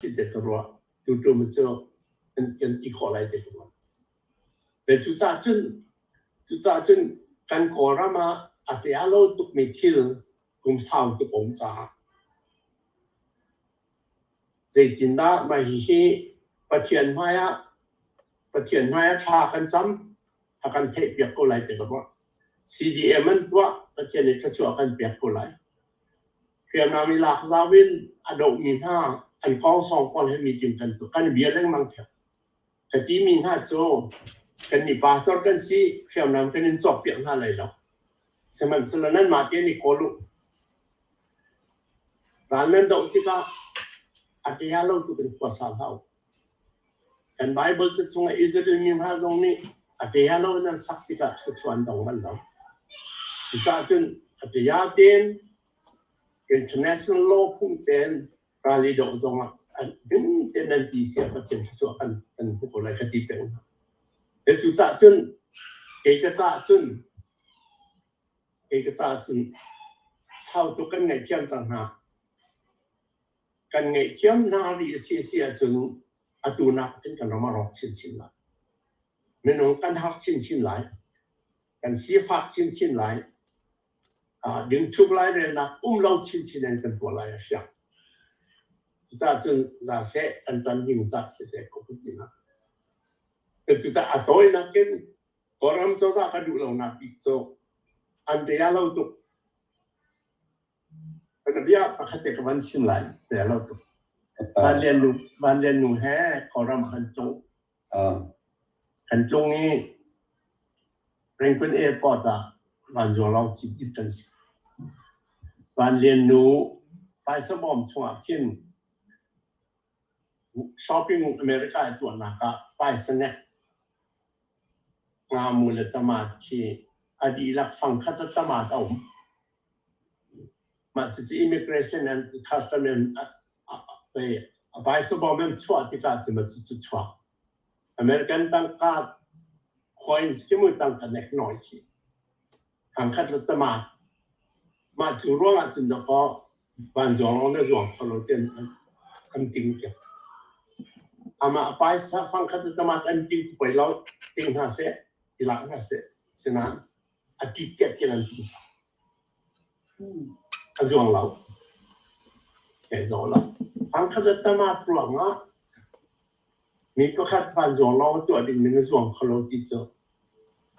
Si te ka ruah. Tuṭum cu kan ti khawh lai te ka ruah. Ve cucah cun kan Kawlram ah a tia lo tukmi thil kum sau tuk a um caah zeitindah mah hihi Pathian hmai ah thla kan cam, a kan theihpiak ko lai ti ka ruah. CDM an tuah, Pathian nih thluachuah kan pek ko lai. Hriamnam i lak zau in a dohmi hna an kawngsawng pawl he meeting kan tuah. Kan i bia lengmang theo. Ka timi hna cu kannih pastor kan si, hriamnam kan in cawkpiak hna lai lo. Sihmanhsehlaw nanmah te nih kawl u. Ral nan doh tikah a ṭia lo tuk in khua sa hlah u. Kan Baibal ca chungah Israel mi hna zong nih a ṭia lo in an sak tikah thluachuah an dong bal lo. Cucaah cun a ṭia tein international law phung tein ral i doh zongah ding tein nan ti sia Pathian thluachuah kan hmu ko lai ka ti peng hna. Cucaah cun kei ka caah cun kei ka caah cun sau tuk kan ngaihthiam cang hna. Kan ngaihthiam hna rih a si a si ahcun atu nak in kan ram a rawk chinchin lai. Minung kan har chinchin lai. Kan sifak chinchin lai. Dingthuk lairelnak um lo chinchin in kan tuah lai a fiang. Cucaah cun za seh kan tan ding ca si te ko ti na. Cucaah a tawinak in Kawlram cozah ka duh lonak bik cu an bia lo tuk. Kan bia pakhat te ka van chim lai, bia lo tuk. Van Lian Nu he Kawlram kan tlung. Kan tlung i Rangoon Airport ah vanzuang cit dip kan si. Van Lian Nu phaisa bawm chungah khin shopping America i tuahnak ah phaisa nek ngamu le tamat khi a dihlak fangkhat a tamat a um. Mah cucu immigration and custom and a phaisa bawm in chuah tikah cun cucu chuak. American tangka coins khi mu tangka nek nawi khi. Fangkhat le tamat. Mah cu ruangah cun dakaw vanzuang lawng na zuang kho lo tian an ting piak. Amah paisa fangkhat le tamat an ting poi lo, ting hna seh, i lak hna seh. Sinain a tiket in an ting sa. A zuang lo. Ke zo lo. Fangkhat le tamat ruangah mi pakhat vanzuang lawng tuah ding mi na zuang kho lo ti cu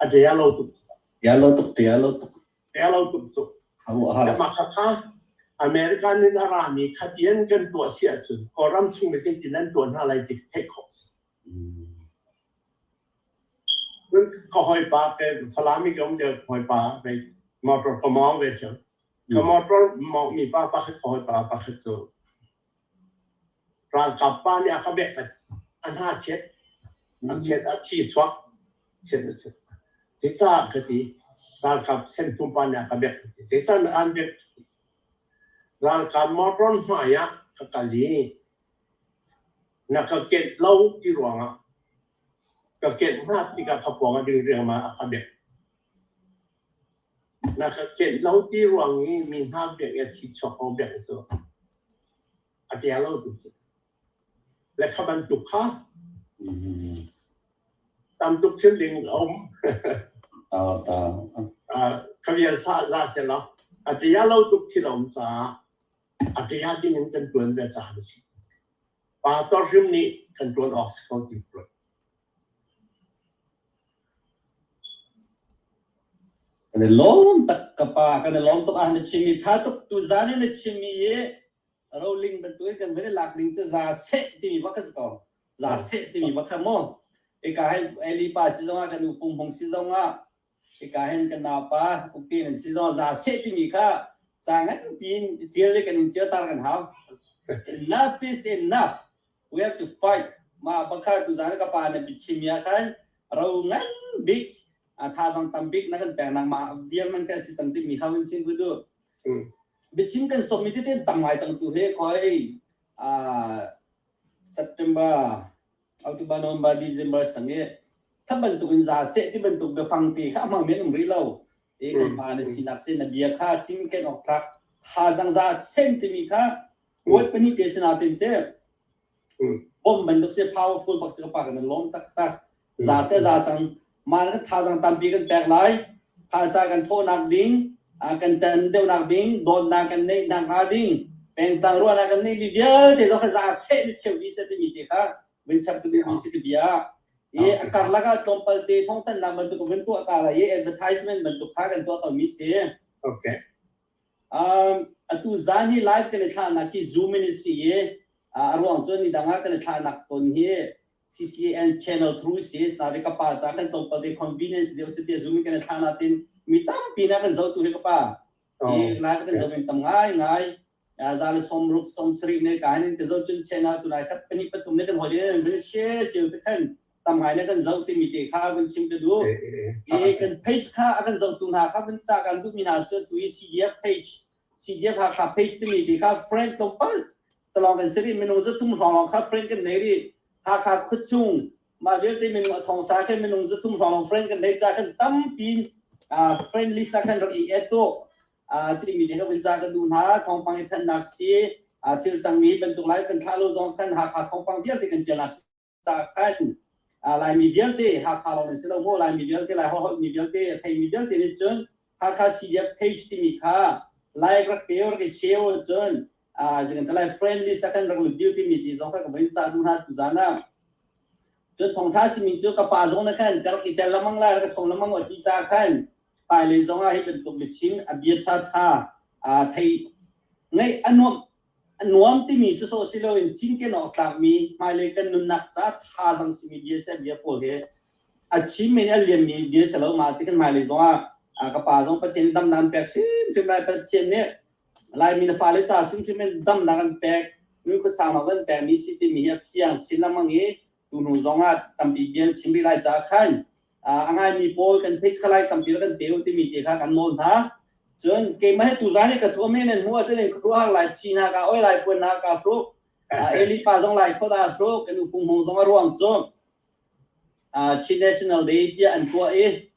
a dia lo tuk. Dia lo tuk, dia lo tuk. Dia lo tuk cu. Mah kha American in a rami khatian kan tuah si ahcun Kawlram chung mi zeitin an tuah hna lai ti theih khawh si. Ka hawipa ke Falam i ka um deuh hawipa ve motor ka mawng ve ṭhiam. Ka motor mawng mi pa pakhat ka hawipa pakhat cu ralkap pa nih a ka bek a hna chet a chet a thi chuak chet a chet. Zeicah ka ti ralkap senthum pa nih a ka bek zeicah na an bek ralkap motor hmai ah ka kal i na ka ket lo ti ruangah ka ket hna tikah ka pawng a ding riangmang a ka bek. Na ka ket lo ti ruang i mi hna bek i a thi chuak ko bek cu a tia lo tuk cu. Le kha bantuk kha tam tuk chim ding a um. Kha vial sa za se lo. A tia lo tuk thil a um caah a tia ding in kan tuan ve caah a si. Pastor hrim nih kan tuan awk si ko ti ruat. Kan i lawm tak ka pa, kan i lawm tuk ah na chimmi tha tuk tu zan in na chimmi i roling bantukin kan van i lak ding cu za seh timi bak kha si ko. Za seh timi bak kha mu. Ika hin Eli pa si zongah kan u Pung Hmung si zongah ika hin kan naupa Upi nan si zongah za seh timi kha ca nganpi in tial le kan in cio tar kan hau. Enough is enough. We have to fight. Ma bakha tu zan ka pa na bichim ya khan ro ngan bik thazang tam bik na kan pek nak ma vial man kan si cang ti mi kha hun chim ku du bichim kan som mi te tam ngai cang tu he khoi September October November December sang i tha bantuk in za se ti bantuk biafang te kha hmang men um ri lo e kan pa na sinak se na bia kha chim ken ok thak thazang za sen timi kha word pani te sina tin te. Bom bantuk si, powerful bak si. Ka pa, kan lawm taktak. Za se za cang ma kan thazang tampi kan pek lai. Phaisa kan thawhnak ding, kan tan deuhnak ding, dawtnak kan neih nak hnga ding, pengtang ruahnak kan neih mi vialte zong kha za seh ni cheu dih se timi te kha vun chap tu mi si bia i a karlak ah tlawmpal te thawngthanhnak bantuk vun tuah ta lai i advertisement bantuk kha kan tuah to mi si. Okay. Atu zan hi live kan i thlahnak hi Zoom in si i a ruang cu ni dang ah kan i thlahnak ton hi CCN channel through si na ka pa ca kan tlawmpal te convenience deuh si ti Zoom in kan i thlahnak tin mi tampi na kan zoh tu hi ka pa i live kan zoh in tam ngai ngai za le 60 70 ne ka hin ka zoh cun channel tu nai khat pahnih pathum ne kan hoi ne bin share cheu te khan tam ngai na kan zoh timi te kha vun chim ka duh. I kan page kha a kan zohtu hna kha vun ca kan duhmi hna cu tu i CDF page, CDF Hakha page timi te kha friend tlawmpal talong kan si rih. Minung 300 hrawng kha friend kan nei rih. Hakha khuachung mah vialte minung a thong sa khan minung 300 hrawng friend kan nei ca khan tampi friend list ah khan rak i add tu timi te kha vun ca ka duh hna. Thawngpang i thannak si, thil cangmi bantuk lai kan thlah lo zong khan Hakha thawngpang vialte kan tial ca khan Laimi vialte, Hakha lawng in si lo maw, Laimi vialte, Lai holh mi vialte, a theimi vialte nih cun Hakha CDF page timi kha like rak pe rak i share cun zing lai friend list ah khan rak lut diu timi ti zong kha ka van ca duh hna tu zan ah. Cun thongtha simi cu ka pa zong na khan ka rak i tel lamang lai, rak i som lamang wa ti ca khan hmailei zong ah hi bantuk biachim a bia tha tha thei ngaih a nuamh A nuam timi sawsawh si loin cinken awk tlakmi hmailei kan nunnak ca thazaang simi bia seh bia pawl hi a chim in a liammi bia si lo. Mah ti kan hmailei zongah ka pa zong Pathian damnak an pek hrimhrim lai. Pathian nih Laimi na fale ca hrimhrim in damnak an pek, nun khuasaunak an pekmi si timi hi a fiang chin lengmang i tuhnu zongah tampi bia an chim rih lai caah khan a ngaimi pawl kan page kha lai tampi kan pe u timi te kha kan nawl hna. Cun keimah hi tuzan i ka thuam he nan hmuh ahcun in khuaruahhar lai chi hna ka oi lai puan hna ka hruk, Eli pa zong lai khot aa hruk, kan u Fung Hmung zong. A ruang cu Chin National Day tiah an tuah i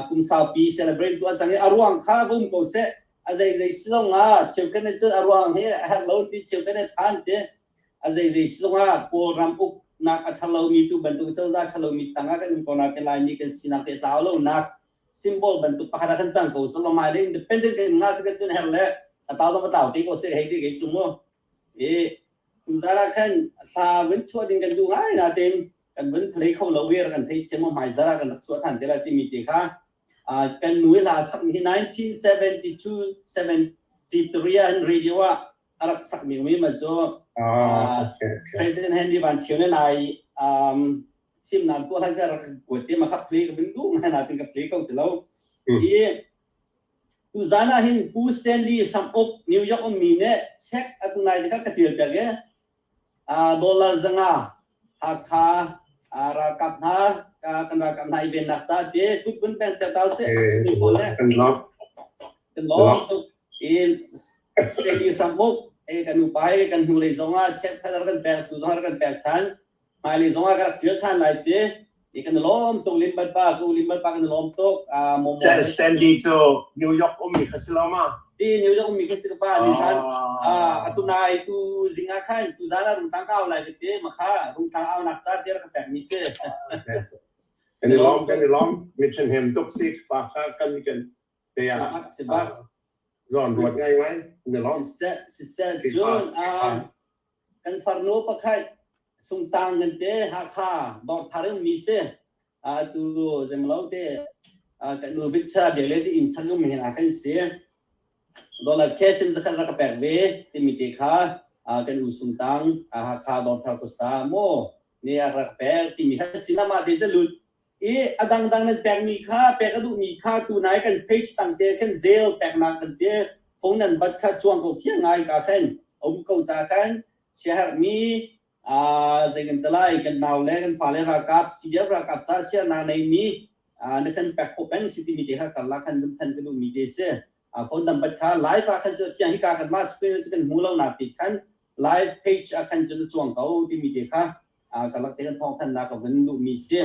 kum saupi celebrate tuah cang i a ruang kha vum ko seh. A zei zei si zong ah cheukhat nih cun a ruang hi a herh lo ti, cheukhat nih ṭhan ti. A zei zei si zong ah Kawlram uknak a ṭhalomi, tu bantuk cozah ṭhalomi tangah kan um ko na te, Laimi kan sinak te tlau lonak symbol bantuk pakhat ah kan cang ko. So mai le independent kan nga te cun her le a tau zong a tau te ko se hei ti kei chung mu i tuzan ah khan thla vun chuah ding kan duh ngai na tein kan vun play kho lo wir kan thei thiam. Hmai zara kan rak chuah than te lai timi te kha kan nu hla sak mi hi 1972 73 ah radio ah a rak sak mi mi ma cu President Henry Van Thio ne nai thimnak tuah hlan ka rak kuat te ma kha play ka bin duh ngai na tin ka play ko ti lo. I tu zan ah hin Pu Stanley Hram Uk, New York ummi nih check atu nai te kha ka tial piak i dollar 500 Hakha ralkap hna, kan ralkap hna i vennak ca te kut kun peng te tal se mi pawl le kan lawm. Kan lawm i Stanley Hram Uk e kan upa kan hnulei zong ah check kha kan pek, tu zong kan pek than, hmailei zong ah ka rak ṭial ṭhan lai ti i kan lawm tuk. Limbat pa, ku Limbat pa, kan lawm tuk mo mo. Stanley cu New York ummi kha si lo ma? Ti New York ummi kha si ka pa. Ni zan atu nai tu zing ah khan tu zan ah rungtang ka au lai ka ti ma kha rungtang au nak ca ti ka pek mi si. Kan i lawm, kan i lawm. Mission hem tuk si pa kha kan kan te ah zawn ruat ngai ngai ni lawm. Siseh, cun kan farnu pakhat Sungtang nan te, Hakha Dawrthar in mi si atu zemlo te kan nu Victor bia le ti in chan um hin a kan si dollar cash in zakhat rak ka pek ve timi te kha kan u Sungtang Hakha Dawrthar ko sa mo ne a rak pek timi kha sinama te lut i a dangdang nan pekmi kha, pek a duhmi kha tu nai kan page tang te khan Zelle peknak kan te phone nan bat kha chuang ko, fiang ngai ka khan um ko ca khan siaherhmi zei kan talai kan nau le kan fale ralkap CDF ralkap ca siarnak neimi na kan pek khawh peng si timi te kha karlak khan vun than ka duhmi te si. Phone number kha live ah khan cu fiang hika kan mah screen cu kan hmu lo nak ti khan live page ah khan cun chuang ko timi te kha karlak te kan thawng thannak ka vun duhmi si.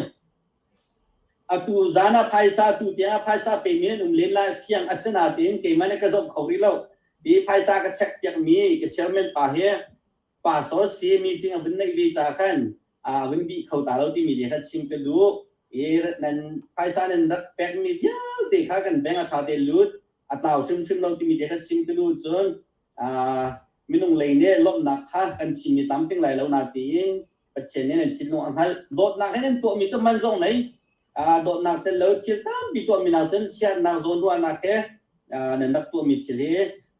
Atu zan ah phaisa, tu tiang ah phaisa pe mi an um len lai fiang asinain keimah nih ka zoh kho rih lo i phaisa ka check piak mi ka chairman pa hi. Pastor si meeting a vun neih ve ca khan a vun bih kho ta lo timi te kha chim ka duh. I nan phaisa nan rak pekmi vialte kha kan bank a ṭha te lut a tlau hrimhrim lo timi te kha chim ka duh. Cun minung lei nih lawmhnak kha kan chimmi tlamtling lai lo na tiin Pathian nih nan thinlung a hngalh. Dawtnak he nan tuahmi cu man zong nei. Dawtnak tel lo thil tampi tuahmi nak cun siarnak zawnruahnak he nan rak tuahmi thil hi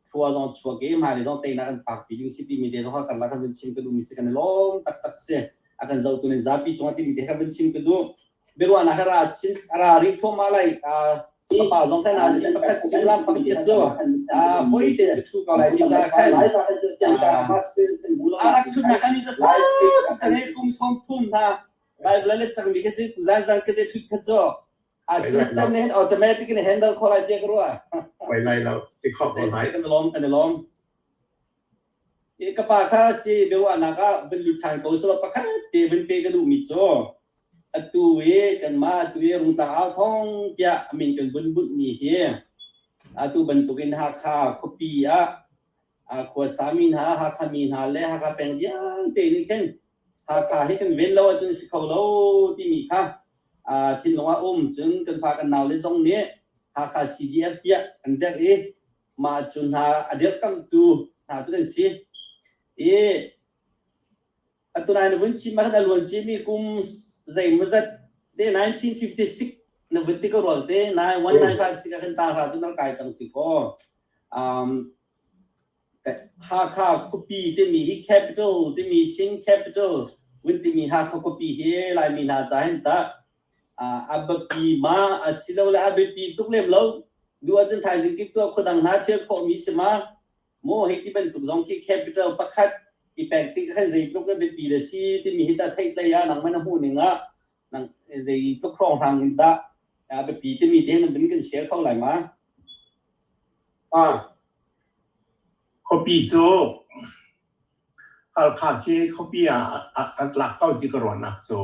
thlua zong chuak i hmailei zong teinak an phak pi ding si timi te zong karlak kan vun chim ka duhmi si. Kan i lawm taktak si. A kan zohtu nan zapi cungah timi te kha vun chim ka duh. Biaruahnak a ra chin a ra rih thluahmah lai. Ka pa zong khan a pakhat sullam pakhat cu hoi te ka thu ko lai ti ca khan a rak thutnak khan i sa cang i kum 30 hna Bible le cangmi khi si zan zan kete thut kha cu a system nih automatic in handle kho lai tiah ka ruah. Oi lai lo ti kho ko lai. Kan lawm, kan lawm. Ka pa kha si biaruahnak ah vun lut ṭhan ko selaw pakhat te vun pe ka duhmi cu atu i kanmah atu i Rungtlang au thawng tiah a min kan vun bunhmi hi atu bantukin Hakha khuapi ah khuasa mi hna, Hakha mi hna le Hakha peng vialte nih khin Hakha hi kan ven lo ahcun si kho lo timi kha thinlung ah um. Cun kan fa kan naule zong nih Hakha CDF tiah an derh i mah cu hna a dirhkamhtu hna cu kan si. I atu nai na vun chim ah khan a luan cimi kum zeimawzat te, 1956 na vun ti ka rual te, 1956 ah khan tanghra cu nan kai cang si kaw, Hakha khuapi timi hi, capital timi, Chin capital vun timi Hakha khuapi hi Laimi hna ca hin tah a biapi ma, asilole a biapi tuk lem lo, duh ahcun thaizing kip tuah khuadang hna thil khawhmi si ma maw? Hei ti bantuk zong khi capital pakhat i pek tik khan zeitluk a biapi le si timi hi tah theihtlei ah nangmah na hmuh ning ah nang zeitluk hrawnghrang in dah a biapi timi te hin bin kan share kho lai ma? Ah, khuapi cu Halkha khi khuapi ah a tlak ko ti ka ruahnak cu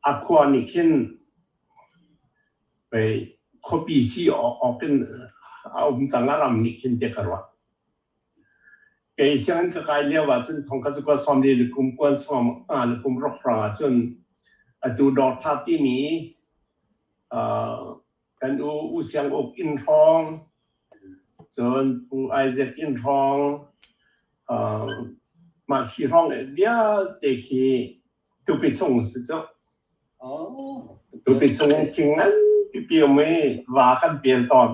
A khua nih khin pei khuapi si awk in a um cang, a ram nih khin tiah ka ruah. Kei sianginn ka kai lio ahcun thong ka cu 40 le kum kuan sawm nga le kum ruk hrawng ahcun atu Dawrthla timi kan u U Siang Uk inn hrawng, cun Pu Isaac inn hrawng, mah khi hrawng vialte khi tupi chung si cu. Tupi chung thing ngan pipi um i va kan pel tawn.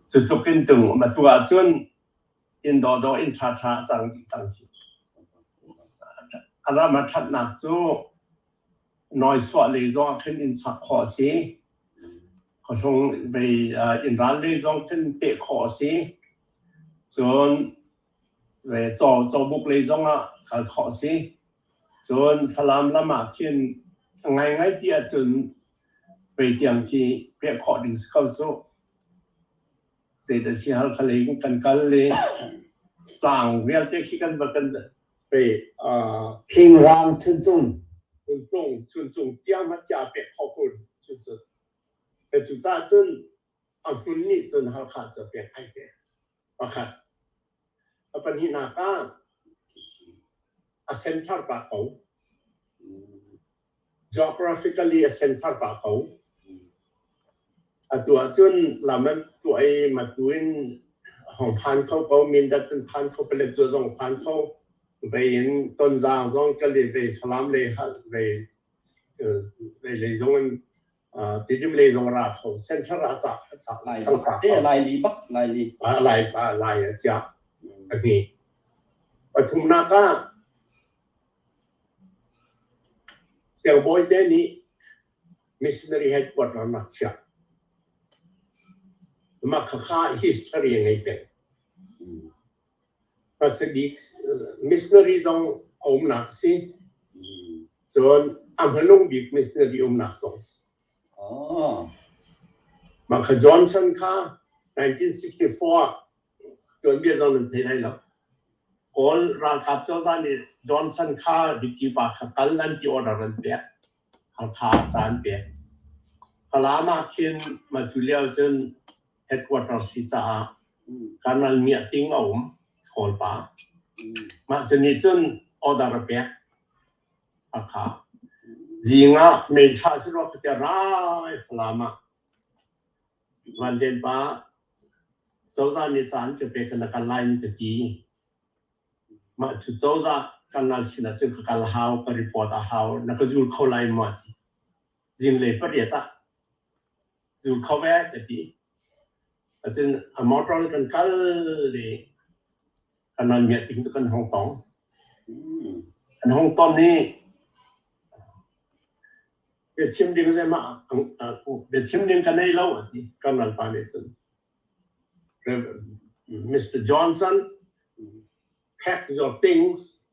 Cu tluk in tung um. Atu ahcun inn dawhdawh, inn ṭhaṭha a cang dih cang si. A ram a ṭhatnak cu nawisuah lei zong ah khin inn sak khawh a si. Khuahlung vei inn ral lei zong khin peh khawh a si. Cun ve cawbuk lei zong ah kal khawh a si. Cun Falam lam ah khin a ngaingai ti ahcun vei tiang khi peh khawh ding si ko cu. Zeidah si, Halkha lei in kan kal i tlang vialte khi kan va kan pe. Thingram Chuncung. Chuncung, Chuncung tiang hmanh cia pek kho ko Chuncung. Cucaah cun a hmun nih cun Halkha cu pek ai te. Pakhat. A pahnihnak ah a center pah ko. Geographically a center pah ko. Atu ahcun lam an tuah i matu in hong phan kho ko, Mindat in phan kho, Paletwa zong phan kho, vei in Tonzang zong kal i vei Falam lei vei vei lei zong in Tidim lei zong ra kho. Center ah cah cang ta. Lai li bak, lai li. Lai lai a chia. Pahnih. Pathumnak ah Siangbawi te nih missionary headquarter nak chiah. Mah khakha history a ngei peng. Pasabik missionary zong a umnak si. Cun a hmanung bik missionary umnak zong si. Mah kha Johnson kha 1964 tuanbia zong nan thei lai lo. Kawl ralkap cozah nih Johnson kha Ricky pa kha kal an ti, order an pek. Hakha ca an pek. Falam ah khin mah cu lio cun headquarters si caah Colonel Mia Ting a um. Kawlpa. Mah cu nih cun order a pek. Hakha. Zing ah May thla si rua ka ti rai Falam ah Van Lian pa cozah nih caan ka pek na kal lai ka ti. Mah cu cozah kan nal sin ah cun ka kal hau, ka report a hau, na ka zul kho lai maw? Zinglei pariat ah zul kho ve ka ti. Acun a motor kan kal i kan ran miat ding cu kan hong tong. Kan hong ton i biachim ding le mah biachim ding ka nei lo a ti kan ralpa nih cun. Mr. Johnson, pack your things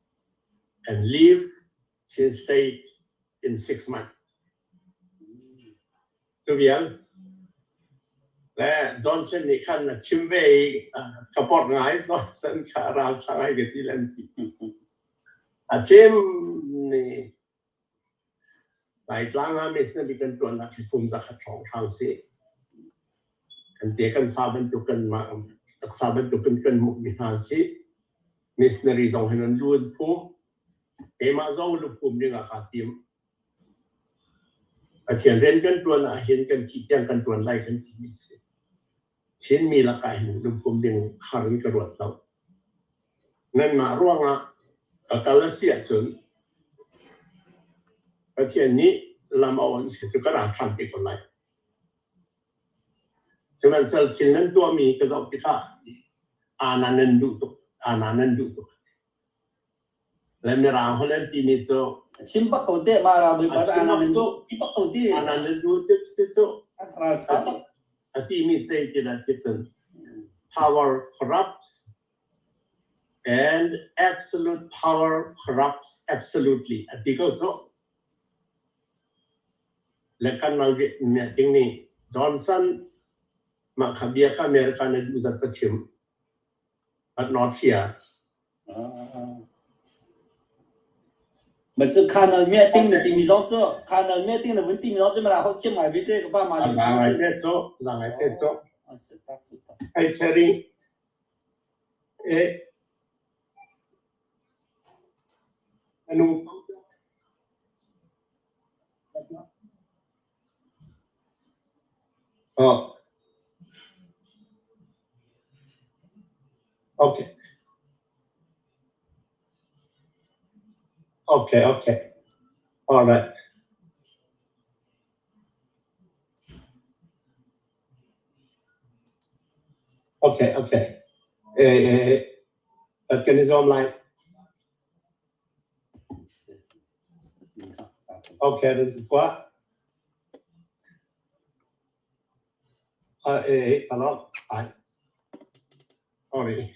and leave Chin State in 6 months. Cu vial. Le Johnson nih khan a chim ve i ka porh ngai. Johnson kha ralṭha ngai ka ti len si. A chim ni Laitlang ah missionary kan ṭuannak hi kum 100 hrawnghrang si. Kan te kan fa bantuk kan mah taksa bantuk in kan hmuhmi hna si. Missionary zong hin an lu an phum. Keimah zong lu phum ding ah kaa tim. Pathian rian kan ṭuan ahhin kan thih tiang kan ṭuan lai kan timi a si. Chinmi lakah hin lungpum ding har in ka ruat lo. Nanmah ruangah ka kal a si ahcun Pathian nih lam a on si cu ka ra ṭhan te ko lai. Sihmanhsehlaw thil nan tuahmi ka zoh tikah ana nan duh tuk, ana nan duh tuk. Le Mirang holh an timi cu Chim bak ko te ma ra bui pa ana nan du ti bak ko ti. Ana nan du ti ti cu ral tha bak. A timi zei ti dah ti cun power corrupts and absolute power corrupts absolutely a ti ko cu. Le kan nal ding nih Johnson mah kha bia kha America na duh zat ka chim but not here. Ma cu khanal mia ting na timi zong cu khanal mia ting na vun timi zong cu mara holh thiam ngai ve te ka pa ma Za ngai te cu za ngai te cu. Hey Cherry, eh anu. Oh. Okay. Okay. All right. Okay. Eh, eh, kan i zuam lai. Okay, then what? Eh, hello. I, sorry.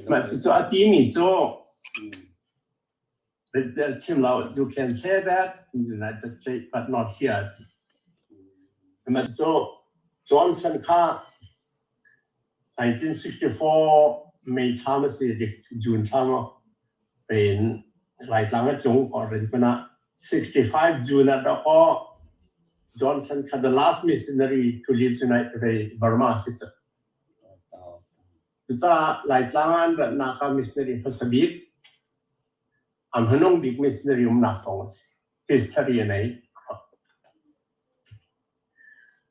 Mah cucu a timi cu chim lo, you can say that in the United States but not here. Mah cu Johnson kha 1964 May thla ma si June thla ma pein Laitlang a tlung ko rin kuna 65 June ah dawkaw Johnson kha the last missionary to leave United Burma si cu. Cucaah Laitlang ah an ratnak ah missionary hmasa bik an hmanung bik missionary umnak zong a si. History a nei.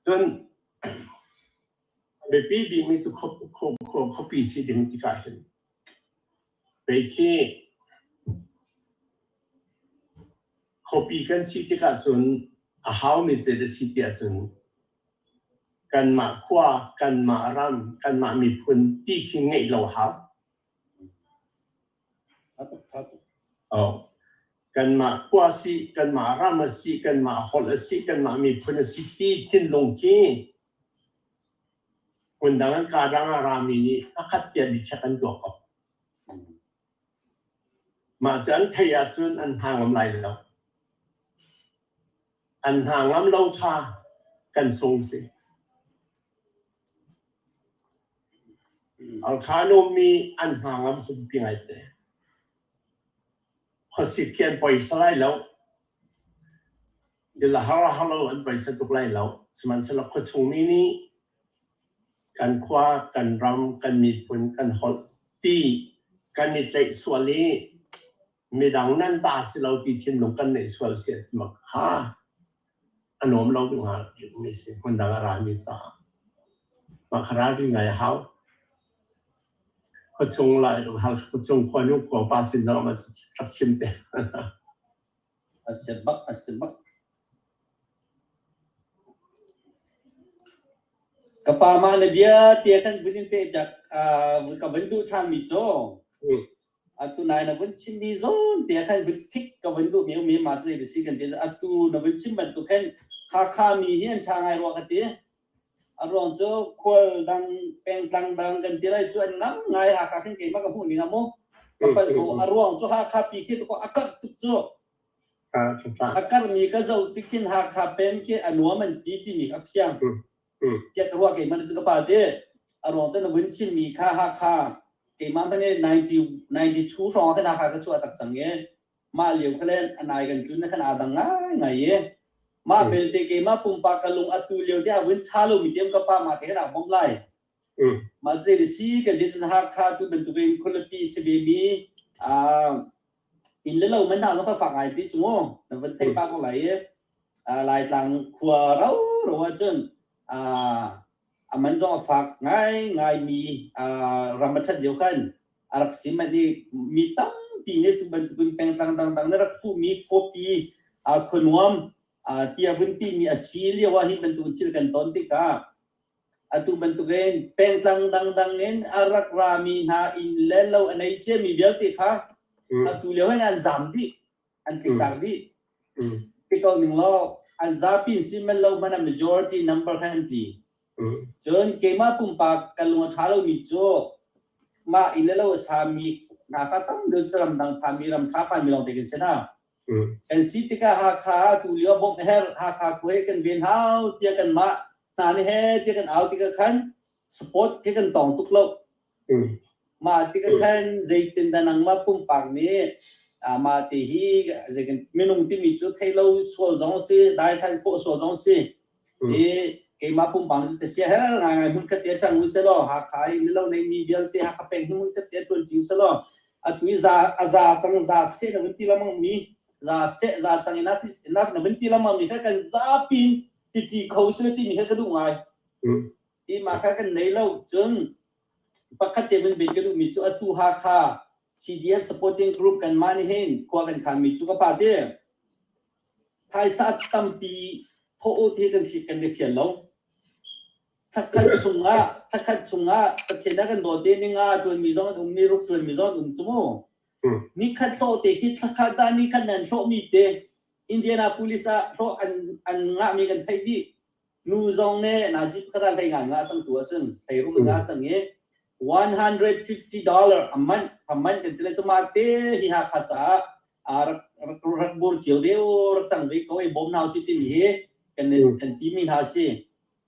Cun a biapi bikmi cu khuapi si ding tikah hin pei khi khuapi kan si tikah cun a haumi zei dah si tiah cun kanmah khua, kanmah ram, kanmah miphun ti khi ngeih lo hau. Oh. Kanmah khua si, kanmah ram a si, kanmah holh a si, kanmah miphun a si ti thinlung khi hmundang an kaa dang ah rami nih pakhat tiah biachek an tuah ko. Mah cu an theih ahcun an hna ngam lai lo. An hna ngam lo kha kan sung si. Alkhano mi an hna ngam humpi ngaite. Khuasik khi an poisa lai lo. Thil a har a har lo an poisa tuk lai lo. Sihmanhsehlaw khuachung mi nih Kan khua, kan ram, kan miphun, kan holh ti kan i tlaih sual i midang nan ta si lo ti thinlung kan neih sual si mak kha a nuam lo hnga mi si hmun dang a rami caah mah kha ralrin ngai a hau. Khuachung lai khuachung khua nu khua pa sin zong ah rak chim te. A si bak a si bak. Ka pa mah na bia tia kan vun in pe dak ka vun duh ṭhan mi cu atu nai na vun chim mi zawn te khan vun phik ka vun duh mi um i mah cu zei si kan ti atu na vun chim bantuk khan Hakha mi hi an ṭha ngai rua ka ti. A ruang cu khual dang pengtlang dang kan ti lai cu an ngang ngai Hakha khin keimah ka hmuh ning ah mu ka palh ko. A ruang cu Hakha pi khi ko a karh tuk cu. A karhmi ka zoh tik khin Hakha pem khi a nuam an ti timi a fiang. Tiah ka ruah keimah cu ka pa te. A ruang cu na vun chimmi kha Hakha keimah hmanh 90 92 hrawng ah khan Hakha ka chuah tak cang i mah lio kha le a nai kan tlun khan aa dang ngaingai i mah belte keimah pumpak ka lung atu lio te a vun ṭha lomi te ka pa ma te khan aa bawmh lai. Mah cu si kan ti cun Hakha tu bantukin khualipi si ve mi inn le lo man hna zong kha fak ngai pi cu mu na van theih pah ko lai i Laitlang khua ro ro ahcun a man zong a fak ngai ngai mi ram a ṭhat lio khan a rak si manh i mi tampi nih tu bantukin pengtlang dangdang nih rak fuhmi khuapi khuanuam tiah vun timi a si lio ah hi bantukin thil kan ton tikah atu bantukin pengtlang dangdang in a rak rami hna inn le lo a nei ciami vialte kha atu lio hin an zaam dih, an tliktak dih. Ti ko ning law an zapi in si manh lo hmanh ah majority number kha an tli. Cun keimah pumpak ka lung a ṭha lomi cu mah inn le lo a sami hna kha tam deuh cu ramdang phami ram ṭha phanmi lawngte kan si hna. Kan si tikah Hakha tu lio bawmh a herh, Hakha khua hi kan ven hau tiah kanmah hna nih he tiah kan au tikah khan support khi kan tong tuk lo. Mah tikah khan zeitindah nangmah pumpak nih mah ti hi zeitin minung timi cu theih lo sual zong a si, daithlan khawh sual zong a si. I keimah pumpak cu ka sia her ngaingai hmun khat te cang u selaw Hakha i lo nei mi vialte Hakha peng hi hmun khat te ṭuan ṭi u selaw atu i za a za cang za seh na vun ti lengmang mi za seh za cang enough is enough na vun ti lengmang mi kha kan zapi in ti ṭi kho sila ti mi kha ka duh ngai. Ti mah kha kan nei lo cun pakhat te vun bit ka duh mi cu atu Hakha CDF supporting group kan mah nih hin khua kan khan mi cu ka pa te Phaisa tampi thawh u ti kan kan i fial lo. Thlakhat chungah thlakhat chungah Pathian a kan dawt i ninga ṭuanmi zong an um, ni ruk ṭuanmi zong an um cu mu. Nikhat hlawh te khi thlakhat ah nikhat nan hlawhmi te Indianapolis ah hlawh an an ngahmi kan theih dih. Nu zong nih nazi pakhat ah hlei nga ngah cang tu ahcun hlei ruk ngah cang i $150 a man a man kan ti le cu mah te hi Hakha caah rak rak rak bur cio deu rak tang ve ko i bawm hna usih timi hi kan kan timi hna si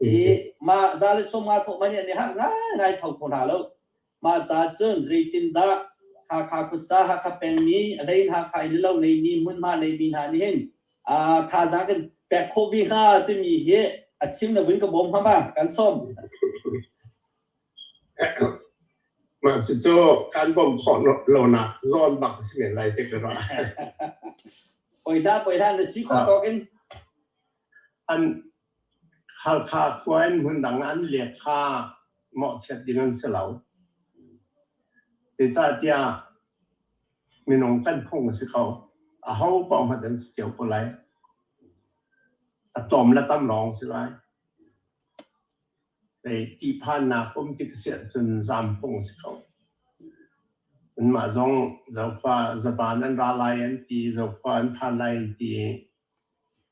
i mah za le som nga thawh man nih hak ngai ngai tho kho hna lo. Mah ca cun zeitindah Hakha khuasa Hakha pengmi a hlei in Hakha in lo neimi hmunhma neimi hna nih hin thazaang kan pek khawh ve hnga timi hi a chim na vun ka bawm hnga ma kan sawm. Mah cucu kan bawmh khawh lonak zawn bak a si men lai ti ka ruah. Poi hlah, poi hlah, na si khawh tawk in. An Halkha khua in hmundang an lek kha mawhchiat ding an si lo. Zeicahtiah minung kan phung a si ko. Aho paoh hmanh an si cio ko lai. A tlawm le tam lawng si lai. Ṭihphannak um tik a si ahcun zaam phung a si ko. Anmah zong zokhua zaban an ra lai an ti, zokhua an phan lai an ti i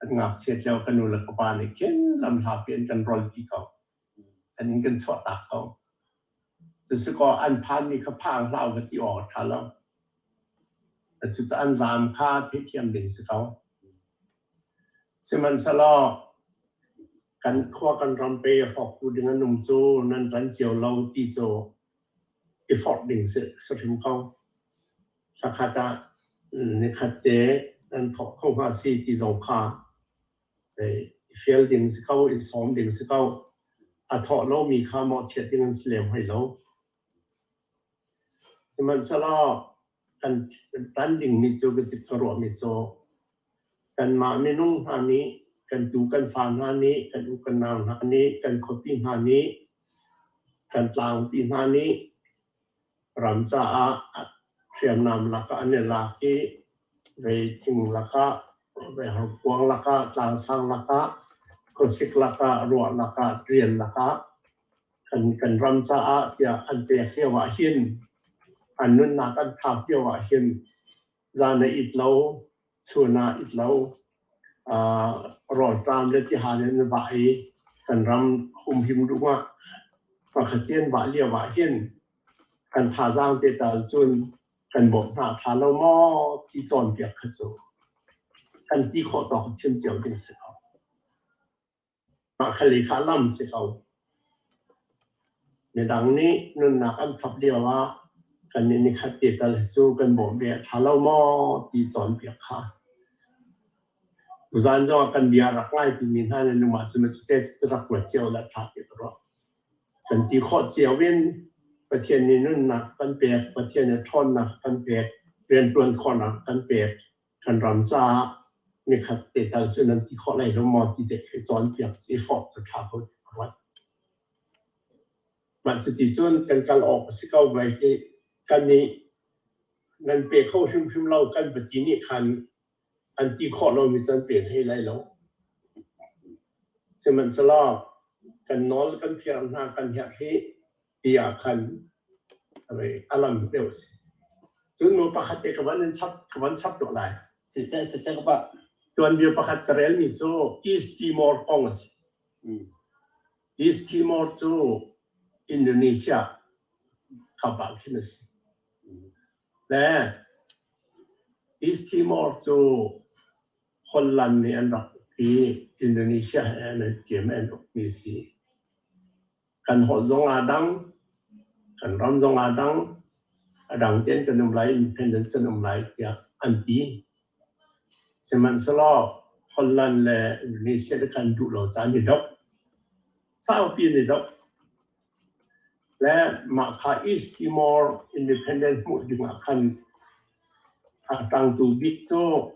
an ngakchiat lio ka nu le ka pa nih khin lamhlapi an kan rolpi ko. An in kan chuahtak ko. Cucu an phanmi kha phang hlah va ti awk a ṭha lo. Cucaah an zaam kha theihthiam ding si ko. Sihmanhsehlaw kan khua kan ram pe a hrawktu ding an um cu nan ṭan cio lo ti cu i forh ding si hrim ko. Thlakhat ah nikhat te nan thawk kho hnga si ti zong kha i fial ding si ko, i sawm ding si ko. A thawh lomi kha mawhchiat ding an si lem hoi lo. Sihmanhsehlaw kan tan dingmi cu ka ruahmi cu kanmah minung hna nih kan tu kan fa hna nih kan u kan nau hna nih kan khuapi hna nih kan tlangpi hna nih ram caah hriamnam lakah an i lak i vei thing lakah veihorkuang lakah tlangsang lakah khuasik lakah ruah lakah rian lakah kan ram caah tiah an pek lio ah hin an nunnak an thaap lio ah hin zan a it lo chun ah it lo rawlṭam le tihal in vah i kan ram humhim duh ah pakhat in vah lio ah hin kan thazaang te tal cun kan bawmh hna ṭha lo maw ti cawnpiak kha cu kan ti khawh tawk chim cio ding si ko. Mah kha lei kha lam si ko. Midang nih nunnak an thap lio ah kannih nikhat te tal hi cu kan bawmh ve a ṭha lo maw ti cawnpiak kha. Tuzaan zong ah kan bia rak ngai timi hna nih nungmah cu te rak ruat cio le ṭha ti ka ruah. Kan ti khawh cio in Pathian nih nunnak kan pek, Pathian nih ṭhawnnak kan pek, rianṭuan khawhnak kan pek, kan ram caah nikhat te tal cu nan ti khawh lai lo maw ti te khi cawnpiak i forh cu ṭha ko ti ka ruat. Mah cuti cun kan kal awk a si ko vai hi kan nih nan pe kho hrimhrim lo kan va ti nih khan an ti khawh lomi cu an pe hlei lai lo. Sihmanhsehlaw kan nawl kan phiar hna kan herh hi ti ah khan a lam deuh a si. Cun nu pakhat te ka van chap tuah lai. Siseh siseh ka pa. Tuanbia pakhat ka relmi cu East Timor kong a si. East Timor cu Indonesia kap ah khin a si. Le East Timor cu Holland nih an rak uk i Indonesia he an tiam an ukmi si. Kan holh zong aa dang, kan ram zong aa dang, a dang tein kan um lai, independence kan um lai tiah an ti. Sihmanhsehlaw Holland le Indonesia le kan duh lo caan i doh. Saupi an i doh. Le mah kha East Timor independence hmuh ding ah khan a ṭangtu bik cu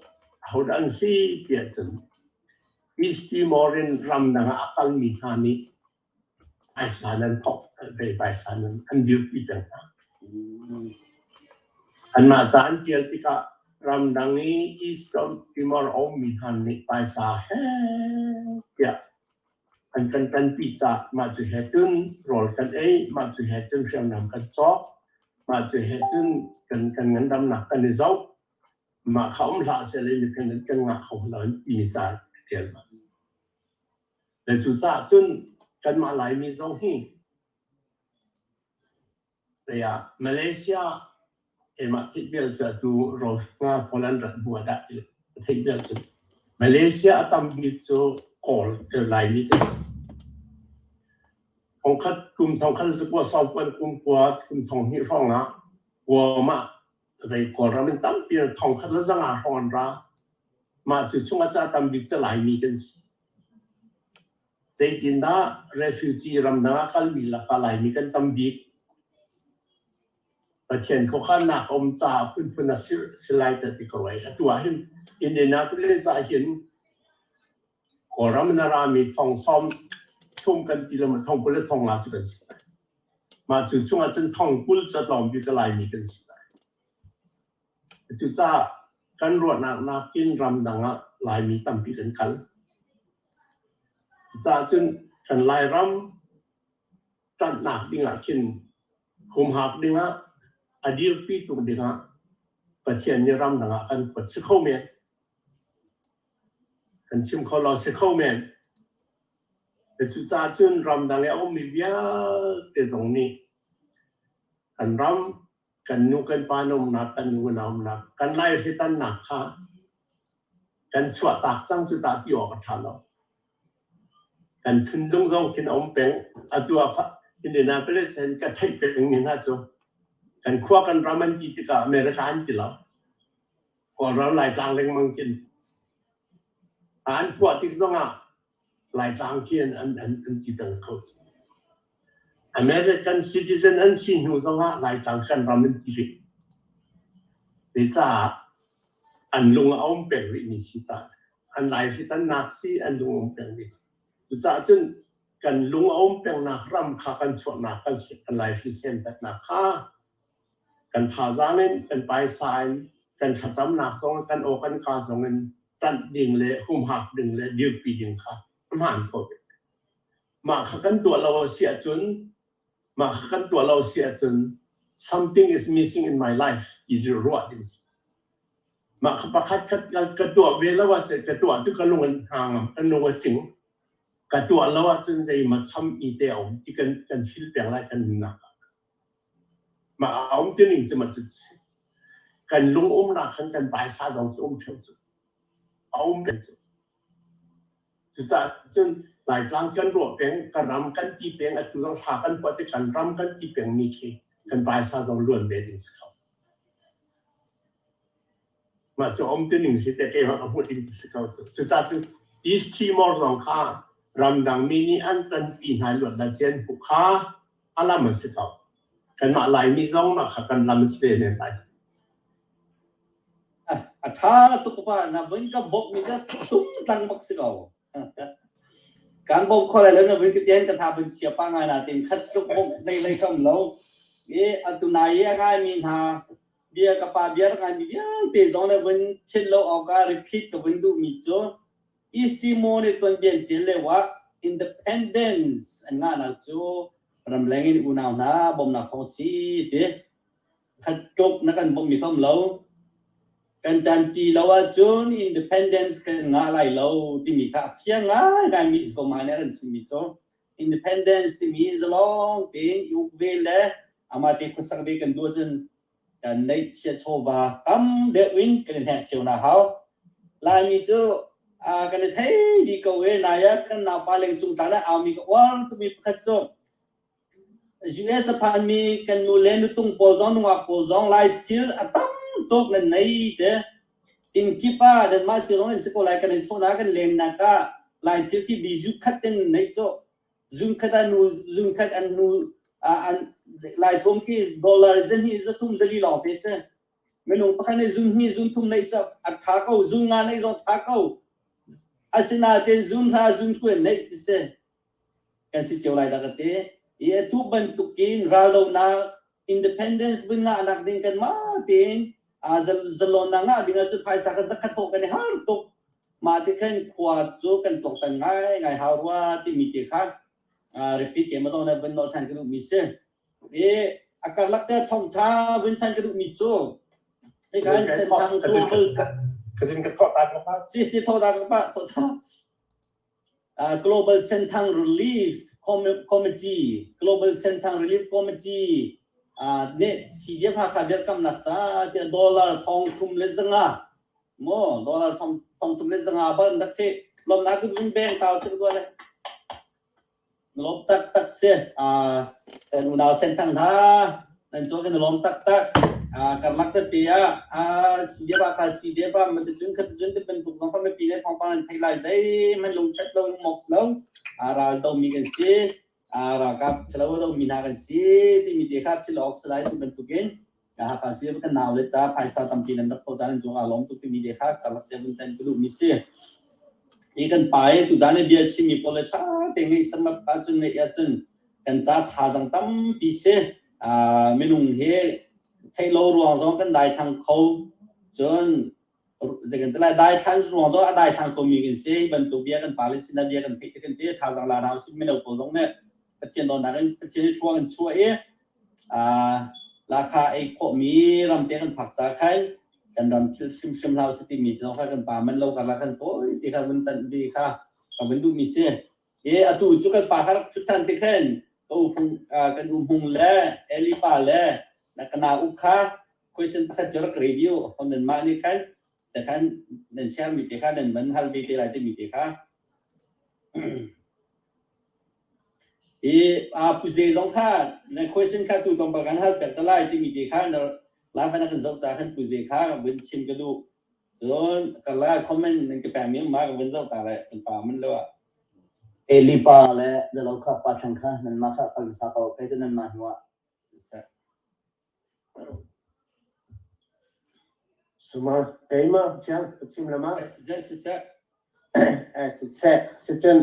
ahodah an si tiah cun East Timor in ramdang ah a kalmi hna nih phaisa nan thawk ve phaisa nan an dirpi peng hna. Anmah ca an ṭial tikah ramdang i East Timor a ummi hna nih phaisa he tiah an kan ṭanpi caah mah cu he cun rawl kan ei, mah cu he cun hriamnam kan cawk, mah cu he cun kan ngandamnak kan i zoh. Mah kha um hlah seh independent kan ngah kho lo timi ca ṭial ma si. Le cucaah cun kanmah Laimi zong hi Malaysia keimah theih bel cu atu Rohingya pawl an rat hnu ah dah ti theih bel cu Malaysia a tam bik cu Kawl Laimi kan si. Thongkhat kum thongkhat zakua sawmpuan kum kua kum thong hnih hrawng ah Guam ah vei Kawlram in tampi thongkhat le zanga hrawng an ra. Mah cu chungah ca tam bik cu Laimi kan si. Zeitindah refugee ramdang ah kalmi lakah Laimi kan tam bik? Pathian khuakhannak a um caah phunphun a si lai ka ti ko ai. Atu ah hin Indianapolis ah hin Kawlram in a rami thong sawm thum kan ti lo maw thong 20 le thong nga cu kan si lai. Mah cu chungah cun thong 20 cu a tlawm bik a Laimi kan si lai. Cucaah kan ruahnak nakin ramdang ah Laimi tampi kan kal. Cucaah cun kan Lairam ṭanhnak dingah khin humhak dingah a dirpi tuk dingah Pathian nih ramdang ah kan kuat si kho men. Kan chim kho lo si kho men. Cucaah cun ramdang i a ummi vialte zong nih kan ram kan nu kan pa na umnak kan nu na umnak kan laihritannak kha kan chuahtak cang cu tah ti awk a ṭha lo. Kan thinlung zong khin a um peng. Atu ah Indianapolis in ka theih peng mi hna cu kan khua kan ram an ti tikah America an ti lo. Kawlram Laitlang lengmang khin an phuah tik zongah Laitlang khi an ti peng kho. American citizen an si hnu zongah Laitlang kan ram an ti rih. Zeicah an lung a um peng rih mi si caah an laihri tannak si an lung a um peng rih. Cucaah cun kan lung a um pengnak ram kha kan chuahnak kan si kan laihri sentatnak kha kan thazaang in kan paisa in kan thlacamnak zong kan aw kan ka zong in tanh ding le humhak ding le dirpi ding kha a hmaan kho ve. Mah kha kan tuah lo a si ahcun mah kha kan tuah lo a si ahcun something is missing in my life ti ruah ding si. Mah kha pakhat khat ka tuah ve lo ah ka tuah cu ka lung an hna ngam ka lung a tling. Ka tuah lo ahcun zeimaw cham i te a um ti kan kan feel peng lai kan nunnak ah. Mah a um ti ning cu mah cu si. Kan lung umnak khan kan paisa zong cu um ṭheo cu. A um peng cu. Cucaah cun Laitlang kan ruah peng, kan ram kan ti peng, atu zong hla kan puah ti kan ram kan ti pengmi khi kan paisa zong luan ve ding si kho. Mah cu um ti ning si te keimah ka hmuh ding si ko cu. Cucaah cun East Timor zong kha ramdang mi nih an tanpi hna luat la cian hmuh kha a lam a si ko. Kanmah Laimi zong mah kha kan lam a si ve men lai. A ṭha tuk pa na vun ka bawmh mi cu tum tlang bak si ko. Kan bawmh kho lai lo na vun ka tian ka tha vun chia pa ngai na tin khat tluk bawmh lei lei kam lo. I atu nai i a ngai mi hna bia ka pa bia rak ngai mi vialte zong na vun chil lo awk ah repeat ka vun duh mi cu East Timor nih tuanbia an ṭial lio ah independence an ngahnak cu ramleng in unau hna bawmhnak thawng si ti khat tluk na kan bawmh mi khom lo kan ṭanṭi lo ahcun independence kan ngah lai lo timi kha a fiang ngaingai mi si ko ma nih an chimmi cu independence timi zalong tein i uk ve le amah te khuasak ve kan duh ahcun kan neihchia chawva tam deuh in kan i hnek cio na hau. Laimi cu kan i thei dih ko e nai ah kan naupa lengcung tlang ah aumi ka uar tumi pakhat cu US a phanmi kan nu le nutung pawl zong nungak pawl zong Lai thil a tam tuk nan nei te inn kip ah nanmah cio zong nan si ko lai kan in chawhnak kan lennak ah Lai thil khi bizu khat ten nei cu zun khat an nu zun khat an nu an Lai thum khi dollar zahnih zathum zali lawng te si minung pakhat nih zun hnih zun thum neih cu a tha ko zun nga neih zong tha ko asinain zun hra zun kuen neih ti si kan si cio lai dah ka ti. I atu bantukin raldohnak independence vun ngahnak ding kan mah tein zalonnak ngah ding ahcun phaisa kan zakhat thawh kan i har tuk. Mah ti khan khua cu kan tuaktan ngaingai hau rua timi te kha repeat ke ma zong na vun nolh ṭhan ka duhmi si. I a karlak te thawngṭha vun than ka duhmi cu hika in Senthang Global Kazin ka thawh ta ka Si si thawh ta ka pa thawh ta. Global Senthang Relief Committee, Global Senthang Relief Committee nih CDF Hakha dirkamnak ca tiah dollar 3500 maw dollar 3500 bal an rak cheh lawmnak kun vun beng tau si le Lawm taktak si. Kan unau Senthang hna nan cung kan i lawm taktak. Karlak tete ah CDF ah CDF ah maticun khaticun ti bantuk zong kha mipi le thawngpang nan theih lai zeihmanh lungṭhat lo lungmok lo ral domi kan si ralkap ṭhalo domi hna kan si timi te kha philh awk si lai tu bantukin Hakha CDF kan nau le ca phaisa tampi nan rak thawh caan nan cung aa lawm tuk timi te kha karlak te vun tan ka duhmi si. Hi kan pa i tuzaan i bia chimmi pawl le ṭha te ngeih samat ahcun ngeih ahcun kan ca thazaang tampi si. Minung hi theih lo ruang zong kan daithlang kho. Cun zei kan ti lai daithlan ruang zong a daithlang khomi kan si. Hi bantuk bia kan pale sinah bia kan theih te kan ti thazaang la hna usih mino pawl zong nih Pathian dawtnak in Pathian i thlua kan chuah i Lahkhah ei khawhmi ramte kan phak ca khan kan ram thil hrimhrim hlah usih timi zong kha kan pa man lo karlak kan tawi ti kha vun tanh ti kha ka vun duhmi si. I atu cu kan pa kha rak ṭhut ṭhan ti khin ka u fung kan u hmung le Eli pa le na ka nau uk kha question pakhat cu rak radio hon nan mah nih khan te khan nan share mi te kha nan van hal ve te lai timi te kha Hi pu Ze zong kha na question kha tu tlawmpal kan hal pek te lai timi te kha na live na kan zoh ca khan pu Ze kha vun chim ka duh. Cun ka la comment nan ka pek mi ma ka vun zoh ta lai kan pa man lo ah. Eli pa le Zalo kha pa thlang kha nanmah kha kal hmasa ko, kei cu nanmah hnuah siseh. Suma keimah chiang chim lama. Jai siseh. Siseh sicun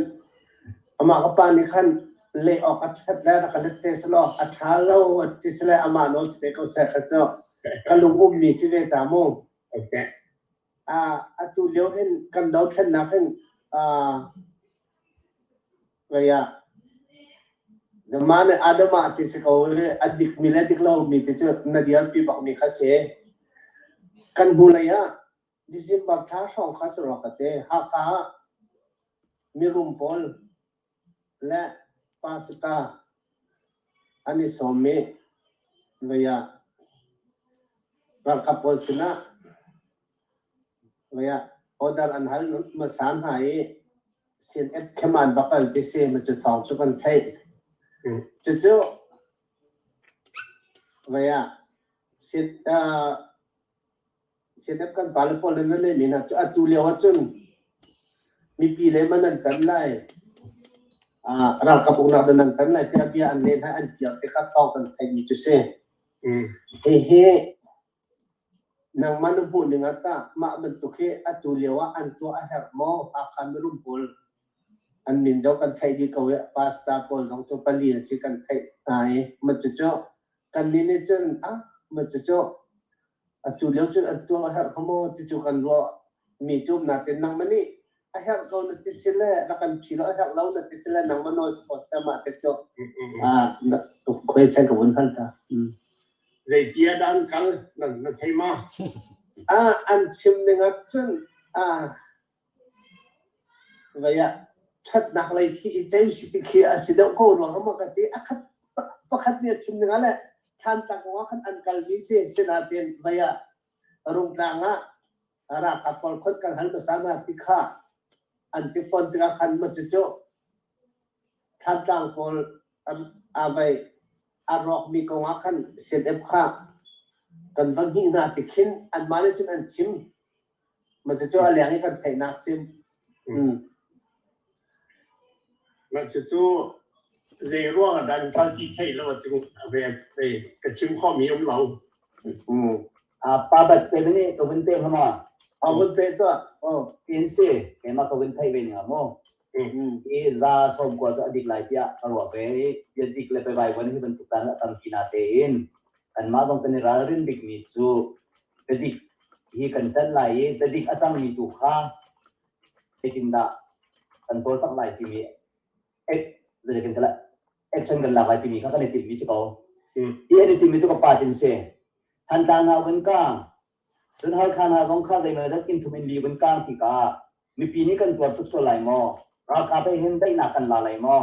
amah ka pa nih khan leh awk a ṭhat le rak ka let te selaw a ṭha lo a ti sile amah nawl si te ko seh kha cu ka lung ummi si ve ta mu. Okay. Atu lio hin kan dothlennak hin mah nih Adamah ti si ko i a dikmi le dik lomi ti cu na dirpi bakmi kha si. Kan hnulei ah December thla hrawng kha si rua ka ti. Hakha ah mirum pawl le pastor an i sawm i ralkap pawl sinah order an hal hmasa hna i CNF kheman bak an ti si ma cu thawng cu kan theih. Cucu CNF kan pale pawl nan lehmi hna cu atu lio ahcun mipi le man an tan lai, ralkap uknak dan an tan lai tiah bia an leh hna an kir tikah thawng kan theihmi cu si. Hihi nangmah na hmuh ning ah tah mah bantuk hi atu lio ah an tuah a herh maw? Hakha mirum pawl an min zong kan theih dih ko i pastor pawl zong cu pali an si kan theih hna i mah cucu kannih nih cun ah mah cucu Atu lio cun an tuah a herh kho maw ti cu kan ruah mi cu natin nangmah nih a herh ko na ti si le rak kan phi lo a herh lo na ti si le nangmah nawl support ta mah te cu question ka vun hal ta. Zeitia dah an kal na thei ma? An chim ning ah cun Vei ah ṭhatnak lei khi i cei si ti khi a si deuh ko ruang ah maw ka ti. A khat pakhat nih a chim ning ah le Thlantlang kong ah khan an kalmi si. Sinain vei ah Rungtlang ah ralkap pawl khon kan hal hmasa hna ti kha an ti fawn tikah khan maw cucu Thlantlang pawl a vei a rawkmi kong ah khan CNF kha kan va hngih hna ti khin anmah nih cun an chim. Mah cucu a leng i kan theihnak sim. Mah cucu zei ruang ah dah an kal ti theih lo ahcun ve ka chim khawhmi um lo. Pa bat pe nih ka vun pe hama. A vun pe tuah. Oh, in si keimah ka vun theih ve ning mo. I za som kwa cu a dik lai tiah ka ruah ve i bia dik le pe vai von hi bantuk tan a tampi na tein kanmah zong kan i ralrin bikmi cu biadik hi kan ṭanh lai i biadik a cangmi tu kha zeitindah kan tawlcangh lai timi action kan lak lai timi kha kan i timhmi si ko. Hi an i timhmi cu ka pa tin si. Thantlang hna vun kang, cun Halkha hna zong kha zeimawzat inn thum in li vun kang tikah mipi nih kan tuar tuk sual lai maw? Ralkap he hin daihnak kan la lai maw?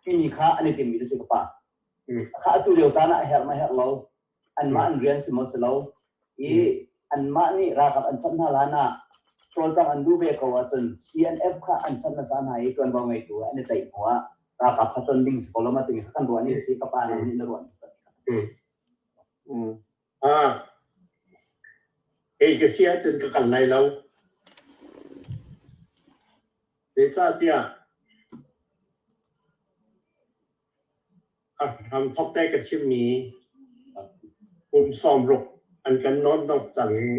Timi kha an i timhmi cu si ka pa. Kha atu lio caan ah a herh ma herh lo, anmah an rian si maw si lo i anmah nih ralkap an chawnh hna hlan ah cawlcangh an duh ve ko ahcun CNF kha an chawnh hmasa hna i ṭuanvo ngeitu an i ceih hnu ah ralkap kha ton ding si ko lo ma timi kha kan ruah ning si ka pa nih na ruah ning. Ah, kei ka si ahcun ka kal lai lo. Zeicahtiah A hramthawk te ka chimmi kum 60 an kan nawnnok cang i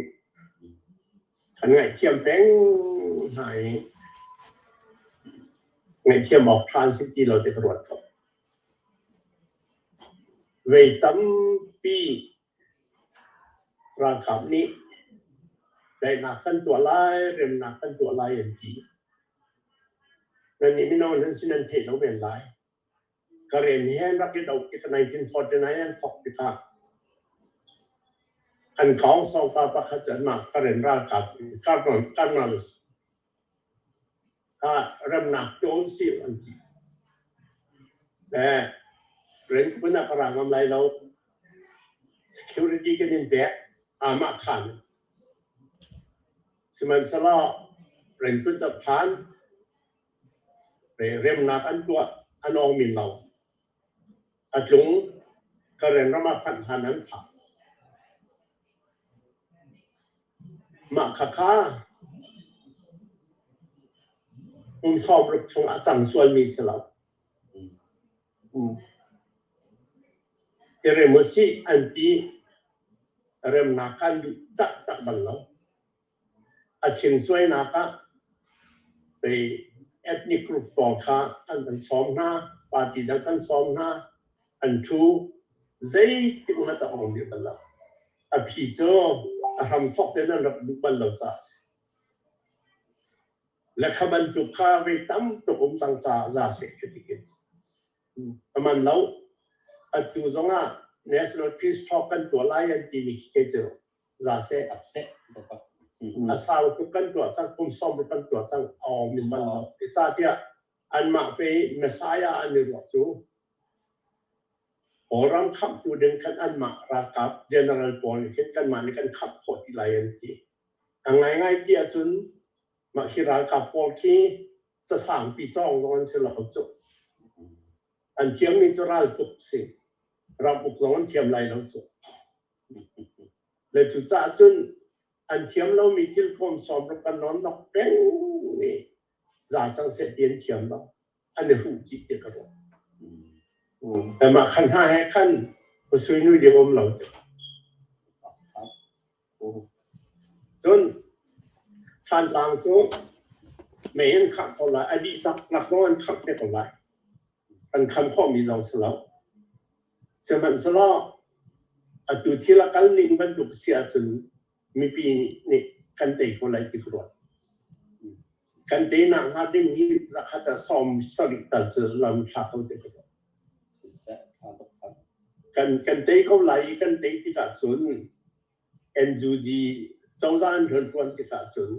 kan ngaihthiam peng hna i ngaihthiam awk ṭha an si ti lo ti ka ruat kho. Vei tampi ralkap nih daihnak kan tuah lai, remnak kan tuah lai an ti. Nannih mino nan si nan theih lo men lai. Ka rian hi an rak i doh tik 1949 an thawk tikah an kawngsawng pa pakhat cu anmah Karen ralkap colonels kha remnak tuah usih an ti. Le rian kun ah ka ra ngam lai lo. Security kan in pek amah khan. Sihmanhsehlaw rian kun cu phan Remnak an tuah an awng men lo. A tlung Karen ram ah phanh hlan an thah. Mah khakha Kum 60 chung a cang sualmi si lo. I rem usih an ti. Remnak kan duh taktak bal lo. A chim suainak ah pei ethnic group pawl kha an kan sawm hna, party dang kan sawm hna, an ṭhu. Zeitik hmanh a ong dih bal lo. A phi cu a hramthawk tein an rak duh bal lo caah a si. Le kha bantuk kha vei tam tuk um cang caah za seh khi ti khin. A man lo. Atu zongah National Peace Talk kan tuah lai an timi khi kei cu za seh. A seh taktak. A sau tuk kan tuah cang, kum sawm kan tuah cang, a awng min bal lo. Zeicahtiah anmah pe Messiah an i ruah cu Kawlram khamhtu ding khan anmah ralkap general pawl nih khin kanmah nih kan khamh khawh ti lai an ti. A ngaingai ti ahcun mah khi ralkap pawl khi casangpi cawng zong an si lo cu. An thiammi cu raltuk si. Ramuk zong an thiam lai lo cu. Le cucaah cun an thiam lomi thil kawm sawm rak kan nawn nok peng i za cang seh ti an thiam lo. An i hruh cih ti ka ruah. Mah khan hna he khan sui nui ding um lo. Cun Thantlang cu mei an khangh ko lai, a dih lak zong an khangh te ko lai. An kham khawhmi zong si lo. Sihmanhsehlaw atu thil a kal ning bantuk si ahcun mipi nih kan tei ko lai ti ka ruat. Kan teinak hnga ding hi zakhat ah 70 tal cu lam thla ko ti ka ruat. Kan tei ko lai i kan tei tikah cun NUG cozah an rianṭuan tikah cun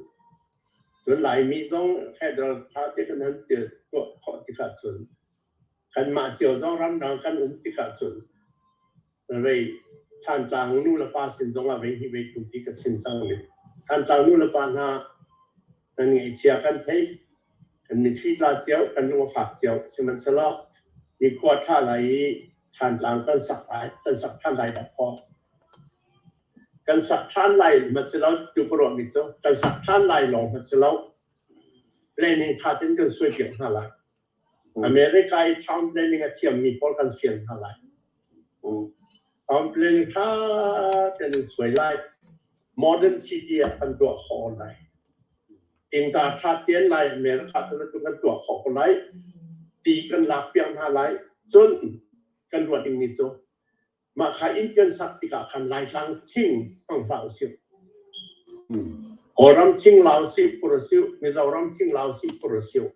cun Laimi zong federal party kan han tuah khawh tikah cun kanmah cio zong ramdang kan um tikah cun rei Thantlang nu le pa sin zongah vei hi vei thum ti ka chim cang mi Thantlang nu le pa hna nan ngaihchia kan theih, kan mitthli tla cio, kan lung a fak cio. Sihmanhsehlaw nikhua ṭha lai i Thantlang kan sak lai, kan sak ṭhan lai dah kaw. Kan sak ṭhan lai hmanhsehlaw tu ka ruahmi cu kan sak ṭhan lai lawng hmanhsehlaw planning ṭha tein kan suai piak hna lai. America i town planning a thiammi pawl kan fial hna lai. Town planning ṭha tein an suai lai. Modern city ah kan tuah khawh lai. Innka ṭha tein lai America te bantuk kan tuah khawh ko lai. Ti kan lak piak hna lai. Cun kan ruah dingmi cu mah kha inn kan sak tikah khan Laitlang thing hmang hlah usih. Kawlram thing lau si pur usih, Mizoram thing lau si pur usih.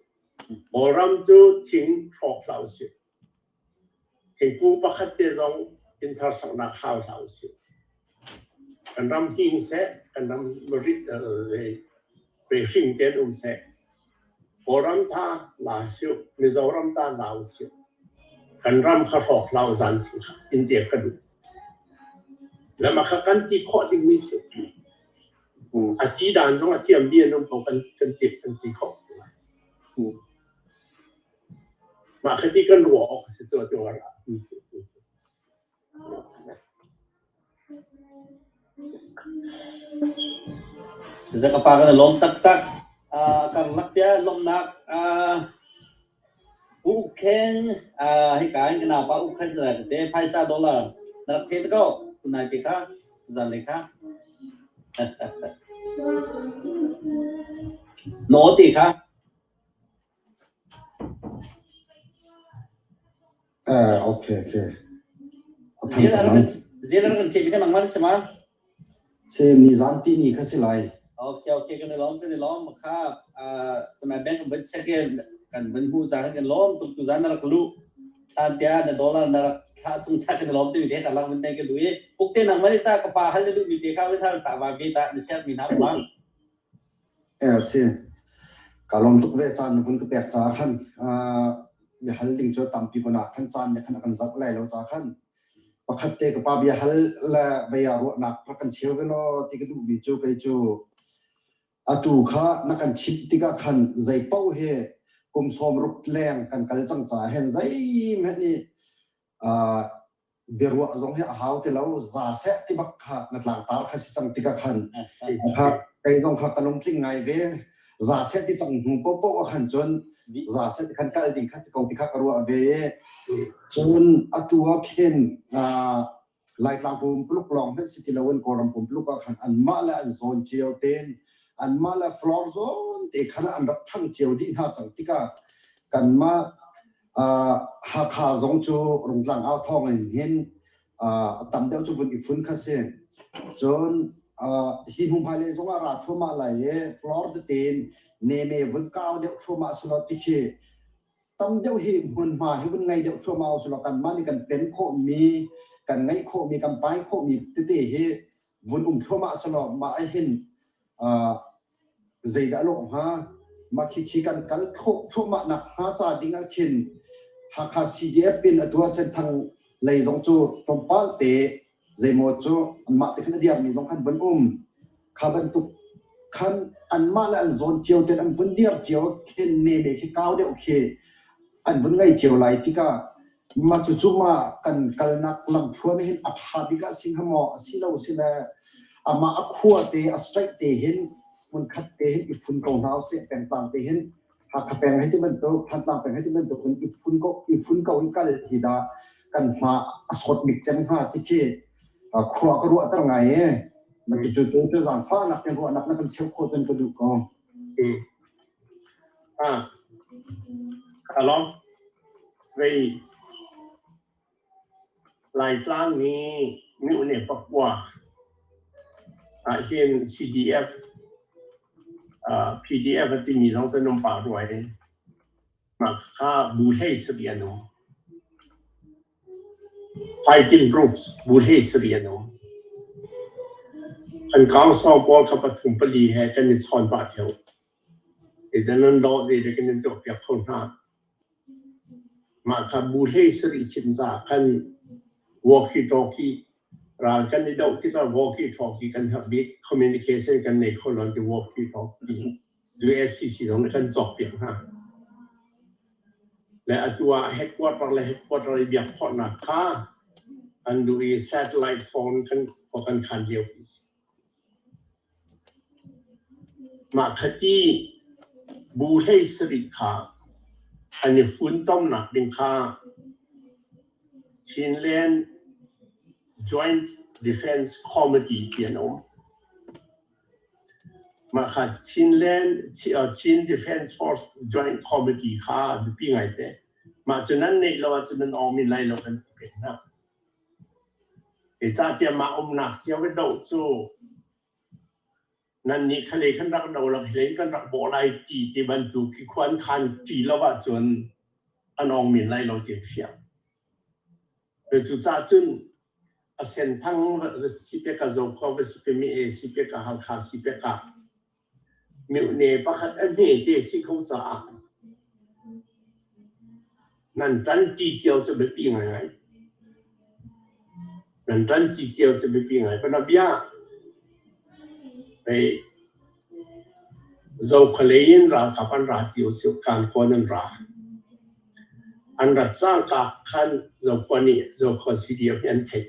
Kawlram cu thing hrawk hlah usih. Thingkung pakhat te zong innthar saknak hau hlah usih. Kan ram hing seh, kan ram pe hring tein um seh. Kawlram tha la siu, Mizoram ta la usih. Kan ram kha hrawk hlah zan in te ka duh. Lama kha kan ti khawh dingmi si. A ti dan zong a thiam mi an um ko, kan kan ti kan ti khawh. Mah kha ti kan ruah awk a si cu atu ah. Siseh ka pa kan i lawm taktak. Karlak tiah lawmhnak Pu Uk Kheng hika in ka naupa Uk Khan si lai tete phaisa dollar na rak the te ko tunai te kha tuzan lei kha. Na aw te kha. Okay, okay. A thang cang. Zel kan theih mi kan nangmah na si ma? Si ni zan pi ni kha si lai. Okay, okay, kan i lawm, kan i lawm. Kha tunai bank kan check kan van hu za kan lawm tuk tu zan na rak lu. Thlan tia na dollar na rak thla chung cha kan lawm ti mi te ka lang mun dai ka du i. Pukte nang mani ta ka pa hal na du mi te kha win hal ta wa ve ta na share mi na bang. Si. Ka lawm tuk ve caan na vun ka pek caah khan bia hal ding cu tampi ko nak khan caan nih khan a kan zoh lai lo caah khan pakhat te ka pa bia hal le vei ah ruahnak rak kan cheu ve law ti ka duhmi cu kei cu atu kha na kan chimh tikah khan zei paoh hi kum 60 leng kan kal cang caah hin zeihmanh nih biaruah zong hi a hau ti lo, za seh ti bak kha na tlangtar kha si cang tikah khan kha kei zong kha ka lungtling ngai ve. Za seh ti cang hnu paohpaoh ah khan cun za seh ti khan kal ding kha ti ko ti kha ka ruah ve i cun atu ah khin Laitlang pumpuluk lawng hmanh si ti loin Kawlram pumpuluk ah khan anmah le an zawn cio tein anmah le floor zawn te khan an rak ṭhang cio dih hna cang tikah kanmah Hakha zong cu Rungtlang au thawng in hin a tam deuh cu vun i fun kha si. Cun hi hnu hmailei zong ah ra thluahmah lai i floor tete in neme vun kau deuh thluahmah selaw ti khi tam deuh hi hmunhma hi vun ngei deuh thluahmah usulaw kanmah nih kan pen khawhmi kan ngeih khawhmi kan pai khawhmi tete hi vun um thluahmah selaw mah ah hin zeidah lawh hnga mah khi kan kal thluahmah nak hnga ca ding ah khin Hakha CDF in atu ah Senthang lei zong cu tlawmpal te zeimaw cu anmah te khan a diarmi zong khan vun um kha bantuk khan anmah le an zawn cio ten an vun diar cio khin neme khi kau deuh khi an vun ngei cio lai tikah mah cucu mah kan kalnak lamthluan hin a ṭha bik ah si hnga maw a si lo si le amah a khua te a straight te hin hmunkhat te hin i fun ko hna usih pengtlang te hin Hakha peng hei ti bantuk, Thantlang peng hei ti bantuk in i fun ko i kal hi dah kan hma a sawt bik cem hnga ti khi khua ka ruahter ngai e. Na cu cu cu zaangfahnak in ruahnak na kan cheuh khawh cun ka duh ko. Ah, ka lawm. Vei Laitlang hi myohne pakua ahhin CDF, PDF a timi zong kan um pah rua i mah kha bu hlei sarih an um. Fighting groups bu hlei sarih an um. An council pawl kha pathum pali he kan i chawn pah ṭheo. Zeidah nan lawh, zeidah kan in tuahpiak kho hna. Mah kha bu hlei sarih sim caah khan walkie-talkie ral kan i doh tikah walkie-talkie kan herh bik. Communication kan nei kho lo ti walkie-talkie USCC zong nih kan cawkpiak hna. Le atu ah headquarter le headquarter i biak khawhnak kha an duh i satellite phone kan khan lio pi si. Mah khati bu hlei sarih kha an i funtomnak ding kha Chinland Joint Defense Committee ti an um. Mah kha Chin Defense Force Joint Committee kha biapi ngaite. Mah cu nan neih lo ahcun nan awng men lai lo kan ti peng hna. Zeicahtiah mah umnak cio i doh cu nannih kha lei khan rak do lo, hi lei kan rak bawh lai ti ti bantuk khi khua an khan ṭi lo ahcun an ong men lai lo ti an fiang. Cucaah cun a senthang va si pek ah Zokhua va si pe mi e si pek ah Halkha si pek ah Myohne pakhat a hme te si kho caah nan ṭanṭi cio cu biapi ngaingai. Nan ṭanṭi cio cu biapi ngai. Panabia hei Zokhua in ralkap an ra ti usih Kankaw an ra. An rat cangka khan Zokhua nih Zokhua CDF hi an theih.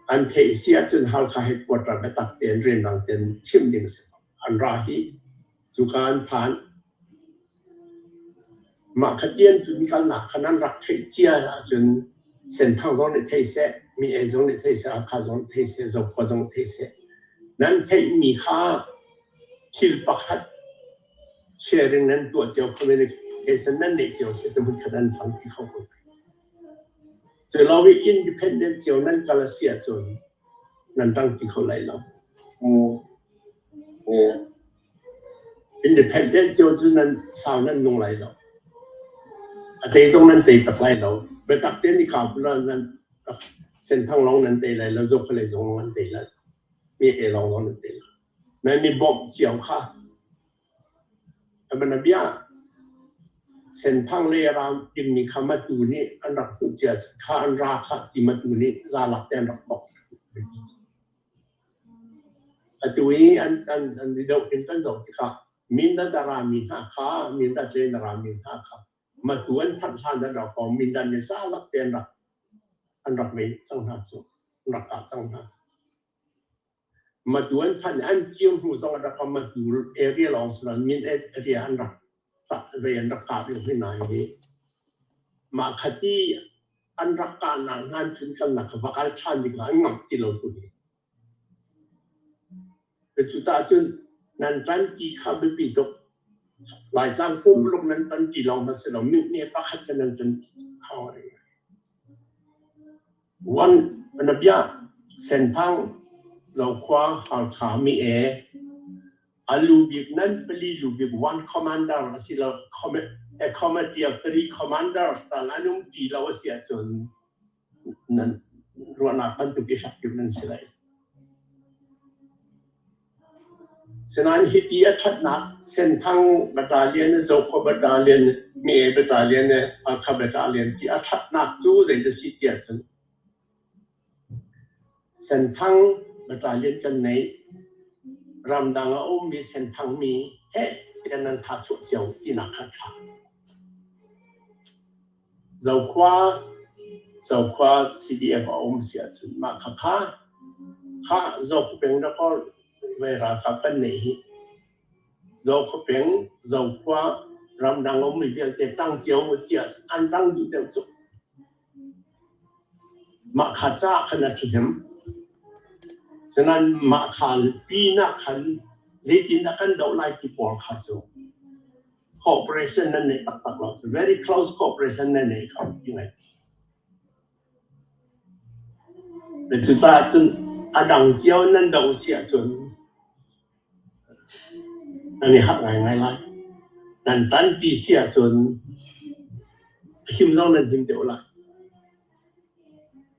An theih si ahcun Halkha headquarter biatak tein rianrang tein chimh ding a si. An ra hi cuka an phan. Mah kha tian cun kalnak khan an rak theih cia ahcun Senthang zong nih thei seh, mi ei zong nih thei seh, Hakha zong nih thei seh, Zokhua zong nih thei seh. Nan theihmi kha thil pakhat sharing nan tuah cio, communication nan neih cio si cu hmunkhat an thangpi kho ko lai. Cu lo i independent cio nan kal a si ahcun nan tang ti kho lai lo. Independent cio cu nan sau nan nung lai lo. A tei zong nan tei tak lai lo. Biatak tein i kau pula nan senthang lawng nan tei lai lo, zokhale zong nan tei lai. Mi e lawng lawng nan tei lai. Nan i bawmh cio kha Bianabia Senthang le ram timi kha Matu nih an rak hmuh cia kha an ra kha ti Matu nih zalak te an rak bok. Atu i an i doh in kan zoh tikah Mindat a rami hna kha Mindat le a rami hna kha Matu an phanh hlan an rak kong Mindat nih zalak te an rak vei cang hna cu an rak kah cang hna cu. Matu an phanh an kir hnu zong a rak matu area lawng si lo min area an rak ve an rak kah ve hna hi. Mah khati an rak kahnak hna an phun kalnak kha va kal ṭhan ding ah an ngamh ti lo tu hi. Cucaah cun nan ṭan ti kha biapi tuk. Laitlang pumluk nan ṭan ti lawng hna si lo, mihne pakhat cu nan ṭan ti hau rih. One anabia Senthang Zokhua Halkha mi e a lu bik nan pali lu bik one commander asilo a committee of three commanders tal an um ti lo a si ahcun nan ruahnak bantuk effective nan si lai. Sinain hiti a ṭhatnak Senthang Battalion, Zokhua Battalion, Mie Battalion, Halkha Battalion ti a ṭhatnak cu zei a si tiah cun Senthang Battalion kan neih. Ramdang a ummi Senthang mi heh tiah nan tha chuah cio tinak kha a ṭha. Zokhua, Zokhua CDF a um si ahcun mah khakha kha Zokhua peng dakaw vei ralkap kan neih hi. Zokhua peng, Zokhua ramdang a ummi vialte tang cio u tiah an tang duh deuh cu. Mah kha ca khan a ṭhahnem. Sinain mah kha pinah khan zeitindah kan doh lai ti pawl kha cu cooperation nan neih taktak lo cu very close cooperation nan nei kho ti ngai. Cucaah cun a dang cio nan do si ahcun nan i harh ngaingai lai. Nan tan ti si ahcun a him zong nan him deuh lai.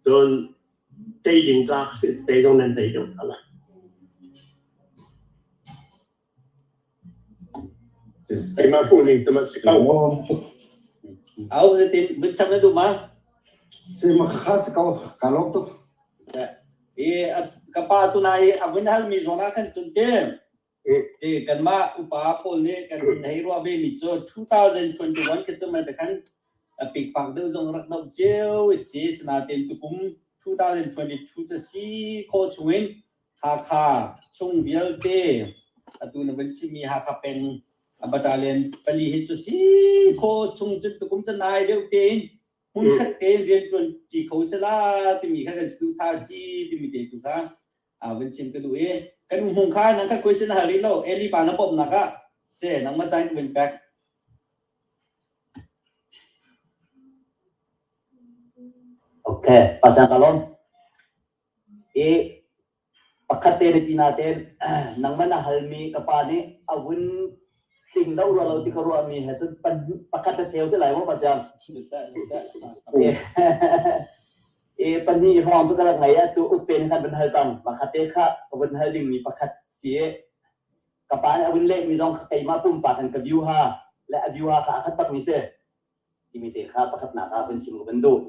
Cun tei ding tlak si tei zong nan tei deuh hna lai. Keimah hmuhning cu ma si ko. Au zetin vun cham na duh ma? Si ma kha si ko ka lawm tuk. I ka pa tu nai a vun hal mi zawn ah khan cun te e kanmah upa pawl nih kan hei ruah ve mi cu 2021 khi cu mai te khan a pikpak deuh zong rak doh cio si sinain tukum 2022 cu si khawh chungin Hakha chung vialte atu na vun chimmi Hakha peng a battalion pali hi cu si khaw chung cun tukum cu nai deuh tein hmunkhat tein rian ṭuan ṭi kho sela timi kha kan saduhthah a si timi te tu kha vun chim ka duh i kan hmung kha nang kha question na hal rih lo Eli pa na bawmhnak ah se nangmah caan ka vun pek. Okay, pasang ka lawm. I pakhat te na ti nain nangmah na halmi ka pa nih a vun tling deuh rua lo ti ka ruahmi he cun pakhat a cheu si lai maw Pasiang? I pahnih hrawng cu ka rak ngei atu ukte nih khan vun hal cang. Pakhat te kha ka vun hal dingmi pakhat si i ka pa nih a vun lehmi zong kha keimah pumpak in ka view ha le a view ha kha a khat bakmi si. Timi te kha pakhatnak ah vun chim ka van duh.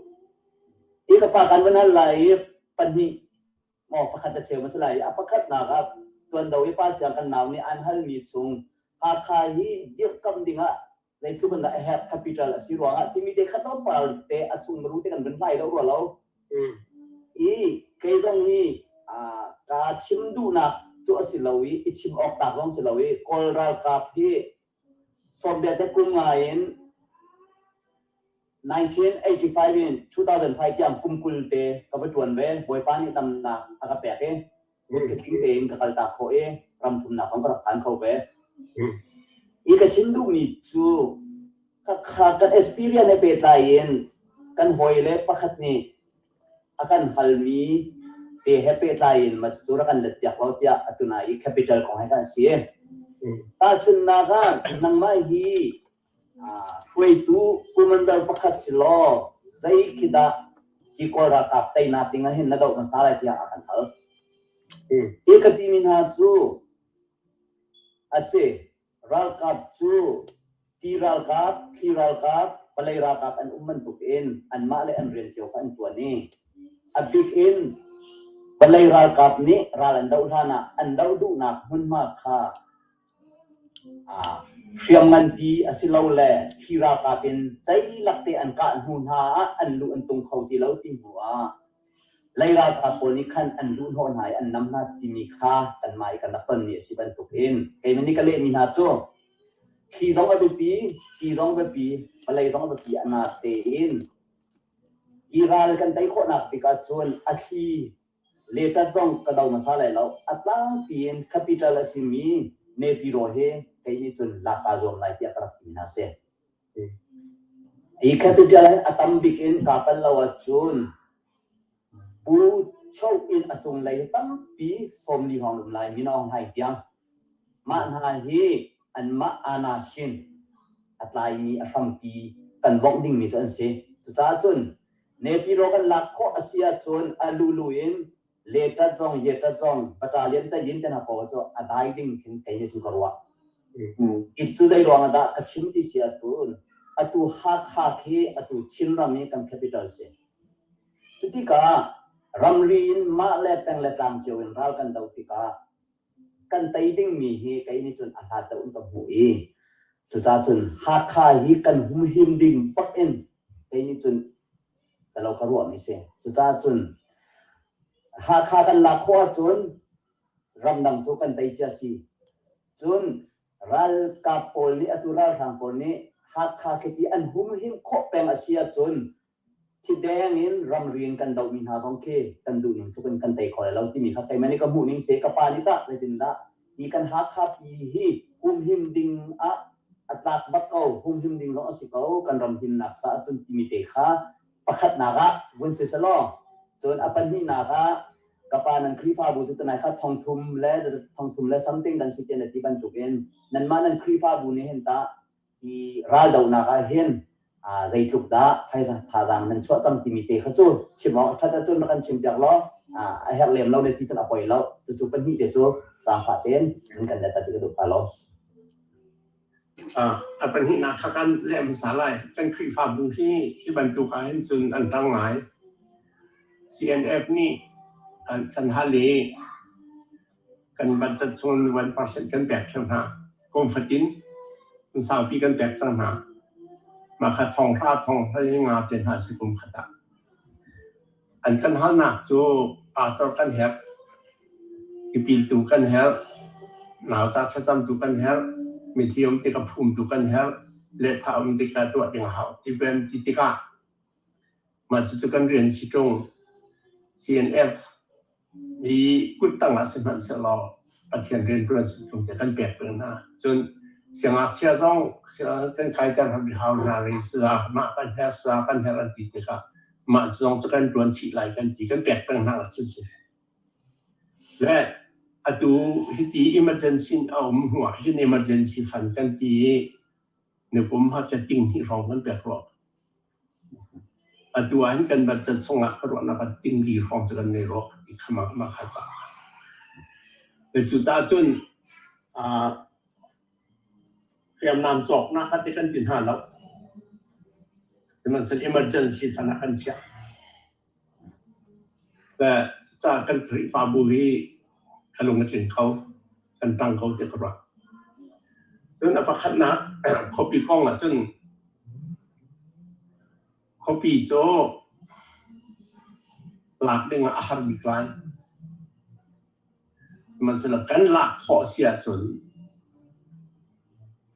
Hi ka pa kan van hal lai i pahnih maw pakhat le cheu ma si lai i a pakhatnak ah tuando i pa siang kan nau nih an halmi chung Hakha hi dirhkamh dingah zeitluk in dah a herh capital a si ruangah timi te kha tlawmpal te a chung maru te kan vun hlai lo rua lo. I kei zong hi ka chim duhnak cu a si lo i i chim awk tak zong si lo i Kawl ralkap hi Sawmbiate kum nga in 1985 in 2005 tiang kum 20 te ka va ṭuan ve. Bawipa nih damnak a ka pek i tling tein ka kaltak khawh i ram thumnak zong ka rak phan kho ve. Hi ka chim duhmi cu khakha kan experience he pehtlai in kan hawile pakhat nih a kan halmi te he pehtlai in mah cucu rak kan let piak law tiah atu nai i capital kong he khan a si. Tahchunhnak ah nangmah hi hruaitu commander pakhat si law zei khi dah hi Kawl ralkap teinak ding ah hin na doh hmasa lai tiah a kan hal. Hi ka timi hna cu a si. Ralkap cu ti ralkap, thli ralkap, palei ralkap an um bantukin anmah le an rian cio kha an ṭuan i a bik in palei ralkap nih ral an doh hlanah an doh duhnak hmunhma kha hriam nganpi asilole thli ralkap in ceilak te an kah hnu hna ah an luh an tung kho ti lo ti hnu ah. Lei ralkap pawl nih khan an luhhnawh hna i an nam hna timi kha kanmah i kan rak tonmi a si bantukin keimah nih ka lehmi hna cu thli zong a biapi, ti zong a biapi, vawlei zong a biapi a naat tein hi ral kan tei khawhnak bik ahcun a thli Letat zong ka do hmasa lai lo. A tlangpi in capital a simi Naypyidaw hi kei nih cun lak kaa zuam lai tiah ka rak ti hna si. Hi capital hin a tam bik in kaa pal lo ahcun Bu Cho in a cunglei hi tampi 40 hrawng um lai Min Aung Hlaing tiang. Mah hna hi anmah aa-na-shin a tlaimi a hrampi kan bawmh dingmi cu an si. Cucaah cun Naypyidaw kan lak khawh a si ahcun a lulu in Letat zong Yetat zong battalion tayin te hna pawl cu a dai ding khin kei nih cun ka ruah. Hi cu zei ruang ah dah ka chim ti si ahcun atu Hakha khi atu Chinram i kan capital si. Cutikah ramri in mah le peng le tlang cio in ral kan doh tikah kan tei dingmi hi kei nih cun a hlat deuh in ka hmuh i cucaah cun Hakha hi kan humhim ding bak in kei nih cun ka lo ka ruahmi si. Cucaah cun Hakha kan lak khawh ahcun ramdang cu kan tei cia si. Cun ralkap pawl nih atu ralhrang pawl nih Hakha khi ti an humhim khawh peng a si ahcun Thideng in ramri in kan dohmi hna zong khi kan duhning tluk in kan tei kho lai lo timi kha keimah nih ka hmuh ning si. Ka pa nih tah zeitindah hi kan Hakha pi hi humhim ding ah a tlak bak ko, humhim ding zong a si ko, kan ram himnak caah cun timi te kha pakhatnak ah vun si selaw, cun a pahnihnak ah ka pa nan Khrihfabu cu tunai kha 3000 le something kan si tiah na ti bantukin nanmah nan Khrihfabu nih hin tah hi raldohnak ah hin zeitluk dah phaisa thazaang nan chuah cang timi te kha cu chim awk a ṭhat ahcun rak kan chimpiak law a herh lem lo ne ti cun a poi lo. Cucu pahnih te cu zaangfah tein nan kan let ti ka duh pa lo. A pahnihnak kha kan leh hmasa lai. Kan Khrihfabu hi hi bantuk ah hin cun an ṭang ngai. CNF nih an kan hal i kan budget chung 1% kan pek ṭheo hna. Kum fatin kum saupi kan pek cang hna. Mah kha thonghra thonghlei nga te hna si kum khat ah. An kan halnak cu pastor kan herh, tipiltu kan herh, nauca thlacamtu kan herh, mithi um tikah phumtu kan herh, lehthah um tikah tuah ding a hau ti ti tikah mah cucu kan rian si ṭung. CNF hi kuttang ah sihmanhsehlaw Pathian rianṭuan si ṭung tiah kan pek peng hna. Cun siangngakchia zong kan kaiter hau hna ri saya mah kan herh saya kan herh an ti tikah mah zong cu kan ṭuan chih lai kan ti kan pek peng hna cu si. Le atu hiti emergency a um hnu ah hin emergency fund kan ti i nikum ha ting hnih hrawng kan pek rua. Atu ah hin kan budget chungah ka ruahnak ah tingli hrawng cu kan ngei rua ka ti kha mah kha caah. Cucaah cun hriamnam cawknak ah ti kan ti hna lo. Sihmanhsehlaw emergency fund ah kan chiah. Cucaah kan Khrihfabu hi ka lung a tling kho, kan tang kho ti ka ruah. Cun a pakhatnak khuapi kong ahcun khuapi cu lak ding ah a har bik lai. Sihmanhsehlaw kan lak khawh si ahcun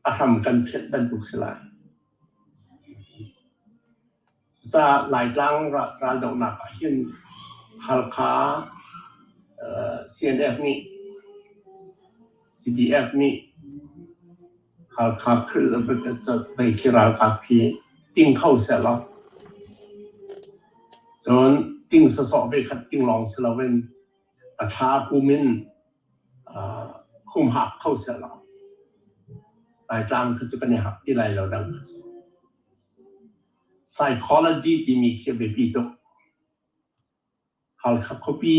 a hram kan phenh bantuk si lai. Cucaah Laitlang raldohnak ah hin Halkha CNF nih CDF nih Halkha Meitli ralkap hi ting kho sehlaw cun ting sawsawh ve khat ting lawng si loin a thla kum in humhak kho sehlaw Laitlang kha cu kan i hak ti lai lo dang kha cu. Psychology timi khi a biapi tuk. Halkha khuapi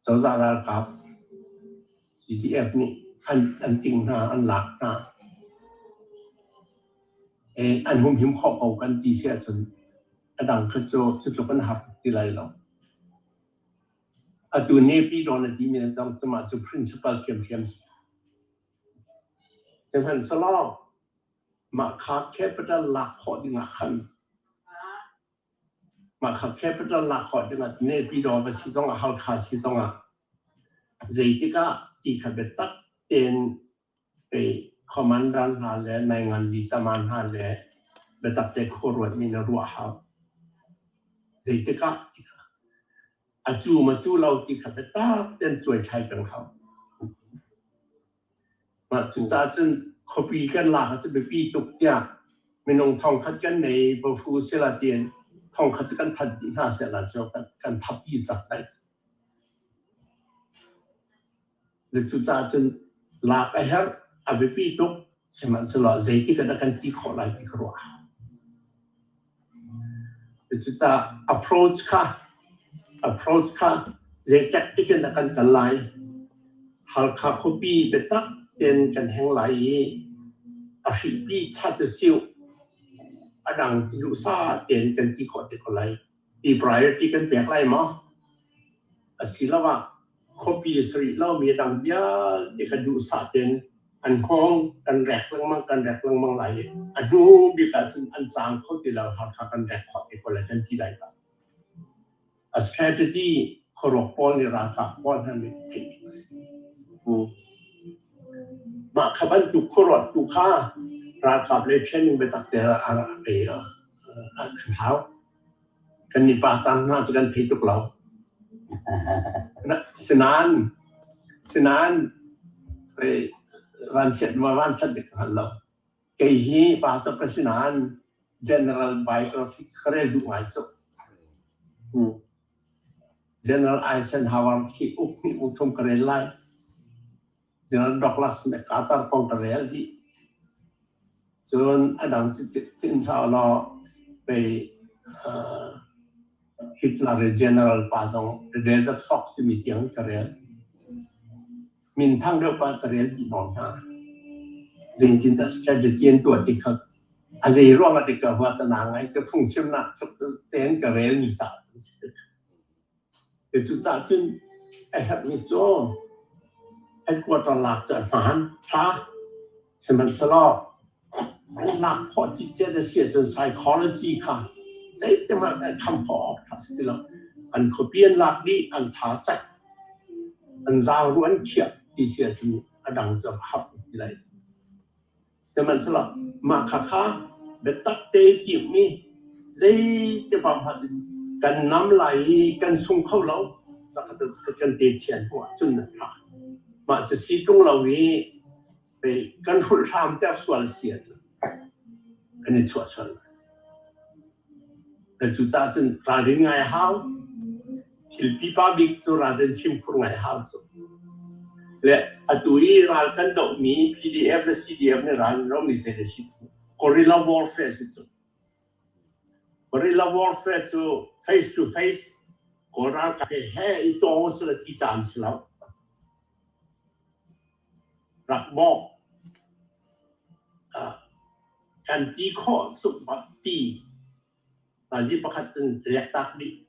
cozah ralkap CDF nih an ting hna, an lak hna. An humhim khawh ko kan ti si ahcun a dang kha cu cu tluk an har ti lai lo. Atu Naypyidaw na timi zong cu mah cu principal ṭhiamṭhiam si. Sihmanhsehlaw mah kha capital lak khawh ding ah khan Mah kha capital lak khawh dingah Naypyidaw va si zongah Halkha si zongah zeitik ah ti kha biatak tein pei commander hna le nainganzi taman hna le biatak te khuaruatmi na ruah hau. Zeitik ah ti kha a cu ma cu lo ti kha biatak tein cuaithlai peng hau. Mah cucaah cun khuapi kan lak ahcun biapi tuk tiah minung thongkhat kan nei vafu sila tiin thongkhat cu kan that dih hna sehla cu kan thapi cak lai. Le cucaah cun lak a herh, a biapi tuk, sihmanhsehlaw zeitik ah dah kan ti khawh lai ti ka ruah. Cucaah approach kha zei tactic in dah kan kal lai? Halkha khuapi biatak tein kan heng lai i a hripi chat usih, a dang ti duhsah tein kan ti khawh te ko lai. Ti priority kan pek lai maw? Asiloah khuapi sarih lomi a dang vialte kha duhsah tein an hngawng kan rek lengmang kan rek lengmang lai i a hnu bik ahcun an caang kho ti lo. Hakha kan rek khawh te ko lai kan ti lai ba. A strategy khuaruak pawl nih ralkap pawl hna nih theih ding a si. Mah kha bantuk khuaruat tu kha ralkap le training biatak te a pe an hau. Kan nih pa tan hna cu kan thei tuk lo. Sinain vanchiat maw vanṭhat dek ka hngal lo. Kei hi pa tuk ka si nain general biography ka rel duh ngai cu. General Eisenhower khi uk hnih uk thum ka rel lai. General Douglas MacArthur kong ka rel dih. Cun a dang tin hlah law pei Hitler i general pa zong The Desert Fox timi tiang ka rel. Minthang deuh pa ka rel dih nawn hna. Zeitindah strategy an tuah ti kha a zei ruangah dik ka huat a ngai cu phungchimnak tluk tein ka rel mi ca si. Cucaah cun a herhmi cu headquarter lak cu a hmaan ṭha. Sihmanhsehlaw lak khawh cikcek a si ahcun psychology kha zeitihmanh an kham khawh awk ṭha si ti lo. An khuapi an lak dih, an tha cak, an zaangruh an khiah ti si ahcun a dang cu a har tuk ti lai. Sihmanhsehlaw mah khakha biatak te timhmi zeitibang hmanh in kan nam lai i kan sung kho lo, kan te thian hnu ahcun na ṭha. Mah cu si ṭung lo i pei kan hrulh hram ter sual si ahcun kan i chuah sual lai. Cucaah cun ralrin ngai a hau. Thil pipa bik cu ralrin fimkhur ngai a hau cu. Le atu i ral kan dohmi PDF le CDF nih ral an dohmi zei a si cu? Guerrilla warfare si cu. Guerrilla warfare cu face to face Kawl ralkap he he i tawng sila ti caan si lo. Rak bawk. Kan ti khawh suk bak ti nazi pakhat cun lektak dih.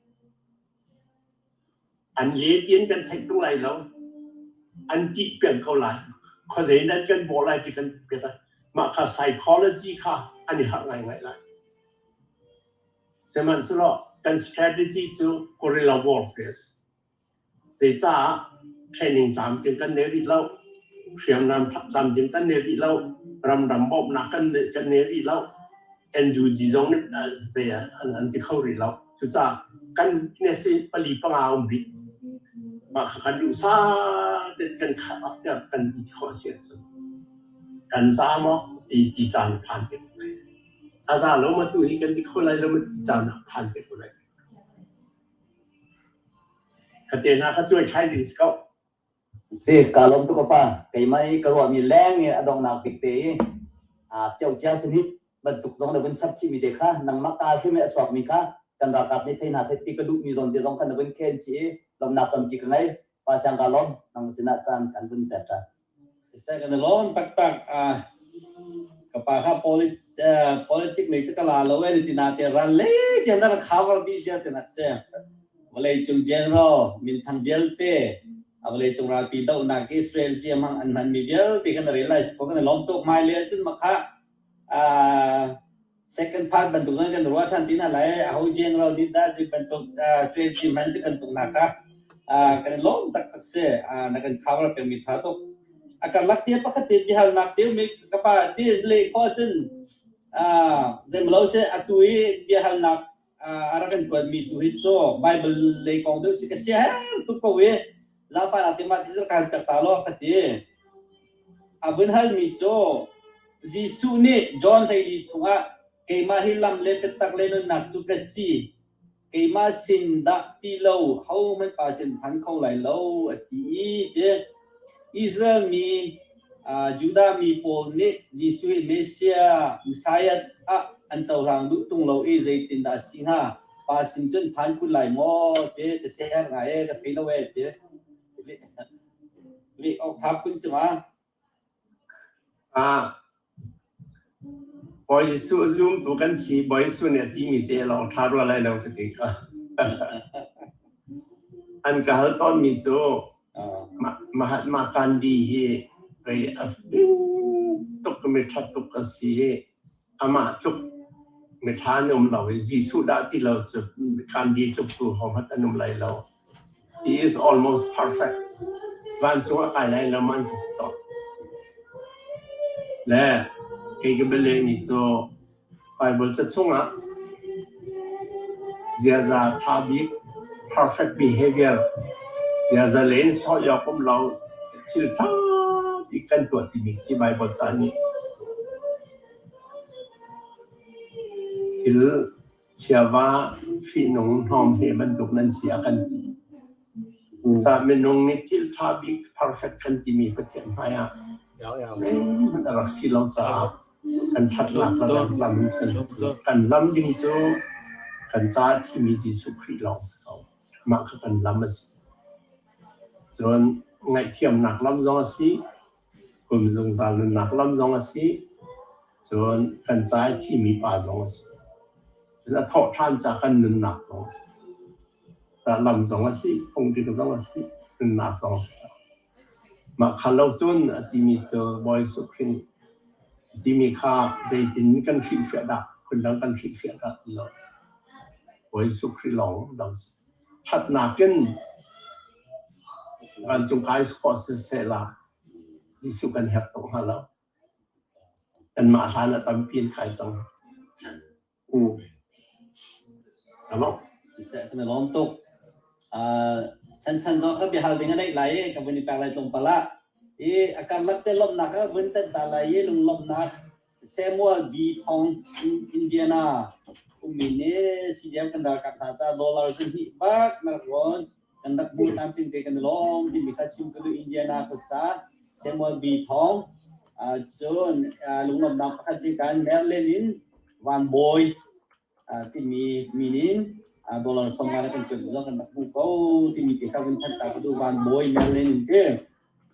An le tiin kan theih tung lai lo. An tih peng ko lai. Khuazei nan kan bawh lai ti kan pek lai. Mah kha psychology kha an i harh ngaingai lai. Sihmanhsehlaw kan strategy cu guerrilla warfare. Zeicah training tlamtling kan nei rih lo, hriamnam tlamtling kan nei rih lo, ramdang bawmhnak kan nei rih lo, NUG zong nih an ti kho rih lo. Cucaah kan weakness hi pali panga um rih. Mah kha kan duhsa tein kan khah tiah kan ti khawh a si ahcun kan za maw ti ti caan phan te ko lai. A za lo ma tu hi kan ti kho lai lo ma ti caan ah phan te ko lai. Ka te hna kha cuai thlai ding si ko. Si, kaa lawm tuk ka pa. Keimah i ka ruahmi leng i a donghnak bik te i ṭiocia sihni bantuk zong na vun chap chihmi te kha nangmah kaa hrim i a chuakmi kha kan ralkap nih thei hna seh ti ka duhmi zawn te zong kha na vun khen chih i lawmhnak tampi ka ngei. Pa Siang kaa lawm. Nang sinah caan kan vun pek ṭhan. Siseh kan i lawm taktak. Ka pa kha politic lei cu ka la lo e ti na te ral le tiang na rak cover dih zia te nak si. Vawleicung general minthang vialte a vawleicung ralpi dohnak Israel ciamhang an hmanmi vialte kan realize ko kan i lawm tuk. Hmailei ahcun makha. Second part bantuk zong kan ruah ṭhan ti hna lai. Aho general nih dah zi bantuk strategy hman ti bantuk hna kha kan i lawm taktak si. Na kan cover pengmi ṭha tuk. A karlak te pakhat te biahalnak te mi ka pa ti le khawh cun zeimalo si atu i biahalnak a rak kan kuatmi tu hi cu Bible lei kong deuh si ka sia her tuk ko i zaangfahnak te mah ti ka hal piak ta law ka ti. A vun halmi cu Jesuh nih John 14 chungah keimah hi lam le biatak le nunnak cu ka si. Keimah sin dah ti lo hohmanh pa sin phan kho lai lo a ti i ti. Israel mi Judah mi pawl nih Jesuh hi Messiah, Messiah ah an cohlang duh tung lo i zeitindah a si hnga? Pa sin cun phan kun lai maw? Ti ka siaherh ngai e, ka thei lo e ti. Leh awk tha phun si ma? Ah, Bawi Jesuh zumtu kan si, Bawi Jesuh nih a timi cu lawng ṭha rua lai lo ka ti kha. An ka hal tawnmi cu Mahatma Gandhi hi pei a fim tuk mi ṭha tuk a si i amah tluk miṭha an um lo i Jesuh dah ti lo cu Gandhi tluk tu hohmanh an um lai lo. He is almost perfect. Vancung a kai lai lo man ka ti tawn. Le kei ka bialehmi cu Bible ca chungah ziaza ṭha bik perfect behavior ziaza len sawh awk um lo thil ṭha bik kan tuah timi khi Bible ca nih thil chiava fihnung hnawm he bantuk nan si a kan ti. Ca minung nih thil ṭha bik perfect kan timi Pathian hmai ah zeihmanh a rak si lo caah kan ṭhatnak le kan lam kan lam ding cu kan ca thimi Jesuh Khrih lawng si ko. Mah kha kan lam a si. Cun ngaihthiamnak lam zong a si, kum zungzal nunnak lam zong a si, cun kan ca i thimi pa zong a si. Cun a thawh ṭhan ca kan nunnak zong a si. Lam zong a si, phungdik zong a si, nunnak zong a si. Mah kha lo cun a timi cu Bawi Jesuh Khrih timi kha zeitin kan hrilhfiah dah, phundang kan hrilhfiah dah ti lo. Bawi Jesuh Khrih lawng dang si. Ṭhatnak in vancung kai khawh siseh la Jesuh kan herh tuk hnga lo. Kanmah hlan ah tampi in kai cang. Alo. Siseh kan i lawm tuk. Chan chan zong ka biahal ding a neih lai i ka vun i pek lai tlawmpal ah. I a karlak te lawmhnak ka vun tenh ta lai i lunglawmhnak Samuel B. Thong Indiana ummi nih CDM kan ralkap hna ca dollar zahnih bak na rak rawn kan rak hmuh tlamtling te kan i lawm timi kha chim ka duh. Indiana khuasa Samuel B. Thong. Cun lunglawmhnak pakhat cu kan Maryland in Van Bawi timi min in dollar 50 le kan kuat zong kan rak hmuh ko timi te kha vun thanh ta ka duh. Van Bawi, Maryland in ti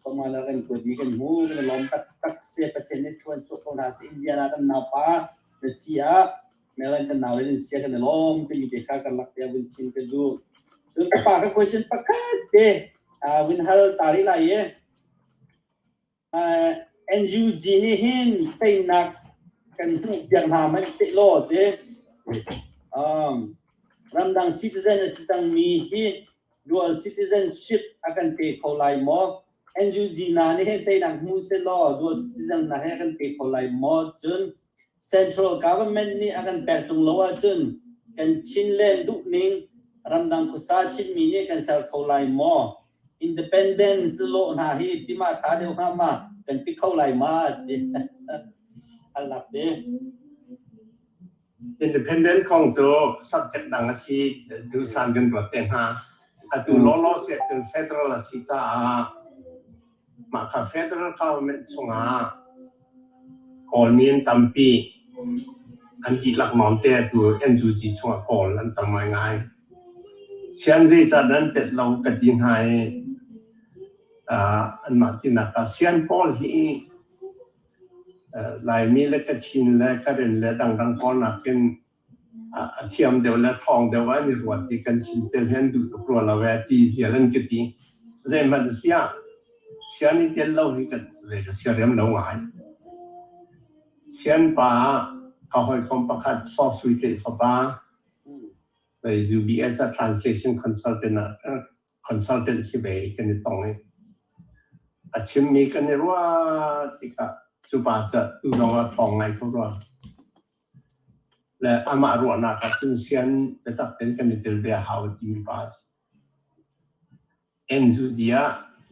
50 le kan kuat mi kan hmu, kan i lawm taktak. Se Pathian nih thuan chuah ko hna seh. Indiana kan naupa na si ah Maryland kan nau in sia kan i lawm timi te kha kan lak te vun chim ka duh. Cun ka pa ka question pakhat te vun hal ta rih lai i NUG nih hin teinak kan hmuh piak hna hmanh seh law ti ramdang citizen a si cangmi hi dual citizenship a kan pe kho lai maw? NUG na nih hin teinak hmu seh law dual citizen na he kan pe kho lai maw? Cun Central government nih a kan pek tung lo ahcun kan Chinland duhning ramdang khuasa Chinmi nih kan ser kho lai maw? Independence lawh hna hi tima tha deuh hnga ma kan ti kho lai ma ti halnak te. Independent kong cu subject dang a si, duhsan kan ruat te hna. Atu law si ahcun federal a si caah mah kha federal government chungah Kawlmi an tampi. An dihlak nawn te atu NUG chungah Kawl an tam ngaingai. Sian zeicah nan tet lo ka ti hna i anmah tinak ah sian pawl hi Laimi le Kachin le Karen le dangdang pawl nakin a thiam deuh le ṭhawng deuh ah an i ruat i kan sin tel hi an duh tuk rua lo ee ti vial an ka ti. Zeihmanh a si ah sian i tel lo hi ka siarem lo ngai. Sian pa Ka hawikom pakhat Saw Sui Tlei fapa UBS ah translation consultant ah consultant si ve kan i tong i a chimmi kan i ruah tikah cu pa cu tu zong ah ṭhawng ngai ko rua. Le amah ruahnak ah cun sian biatak tein kan i tel ve a hau timi pa a si. NUG ah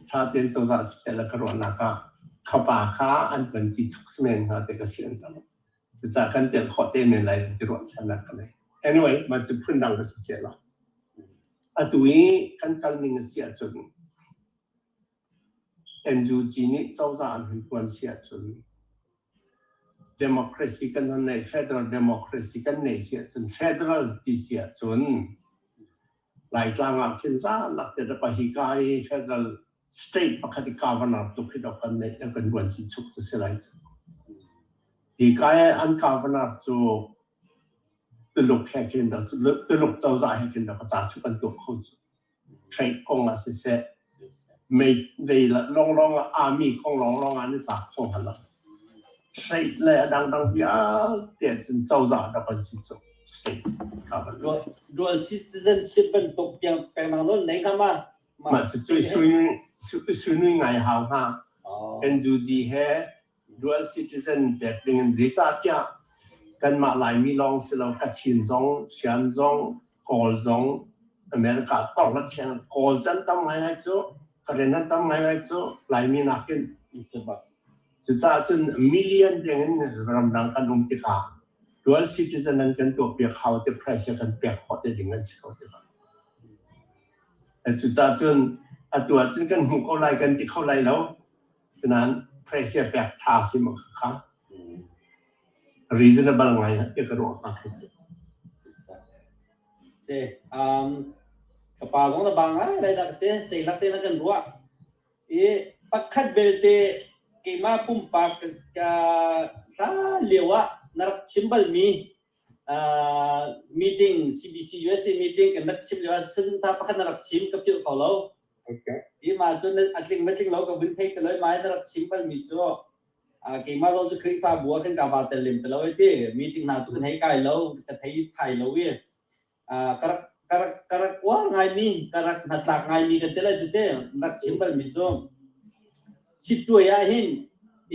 ṭha tein cozah siseh le ka ruahnak ah khapa kha an tuanci chuk si men hnga ti ka si an tam. Cucaah kan telh khawh te men lai ti ruahchannak ka nei. Anyway, mah cu phundang ka si seh law. Atu i kan kal ning a si ahcun NUG nih cozah an hun tuan si ahcun Democracy kan hun neih, federal democracy kan neih si ahcun federal ti si ahcun Laitlang ah khin zalak te pa hi ka i federal state pakhat i governor tuk hi dok kan neih kan ruan si chuk cu si lai cu. Hi ka i an governor cu Tuluk he khin Tuluk cozah he khin dok ca chu kan tuah kho cu. Trade kong ah siseh, mei vei lawnglawng ah army kong lawnglawng ah an i tlak kho hnga lo. State le a dangdang vialte cun cozah rak an si cu state government. Dual citizenship bantuk tiang peknak nawl nei hnga ma? Mah cu sui ngai hau hnga. NUG he dual citizen pek ding in zeicahtiah kanmah Laimi lawng si lo Kachin zong, Shan zong, Kawl zong America tor la chiang Kawl can tam ngaingai cu Karen an tam ngaingai cu Laimi nakin. Cucaah cun million deng in ramdang kan um tikah dual citizen an kan tuahpiak hau ti pressure kan pek khawh te ding an si ko tikah. Cucaah cun atu ahcun kan hmu ko lai kan ti kho lai lo. Sinain pressure pek tha si maw kha reasonable ngai ti ka ruah hnga khi cu. Si ka pa zong na ba ngai lai dah te ceilak te na kan ruah. I pakhat belte keimah pumpak ka hla lio ah na rak chim balmi meeting CBC USA meeting kan rak chim lio ah saduhthah pakhat na rak chim ka philh kho lo. Okay. I mah cun a tling ma tling lo ka vun thei te lo mai na rak chim balmi cu keimah zong cu Khrihfabu ah kan ka va tel lem te lo ai ti meeting hna cu kan hei kai lo ka thei thai lo i ka rak ka rak ka rak uar ngaimi ka rak hnatlak ngaimi kan ti lai cu te rak chim balmi cu sittuai ah hin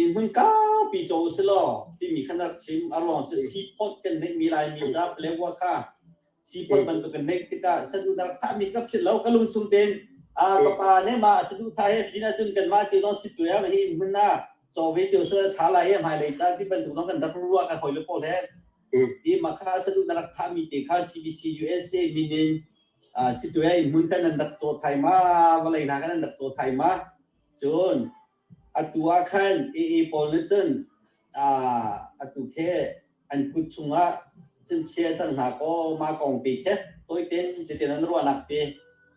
inn hmun kaupi co si law timi khan rak chim a ruang cu seaport kan neihmi Laimi ca Palewa kha seaport bantuk kan neih tikah saduh na rak thahmi ka philh lo ka lung chung tein a ka pa ne ma saduh tha he tlin ahcun kanmah cu zong sittuai ah hi inn hmun ah caw ve cio seh tha lai i hmailei ca ti bantuk zong kan rak ruah kan hawile pawl he Hi makha saduh na rak thahmi te kha CBC USA min in situe in hmun kan nan rak caw thai ma vawlei hna kan nan rak caw thai ma cun atu ah khan AA pawl nih cun atu khe an kut chungah cun chia cang hna kaw ma kong pe khe toiten cutin an ruahnak te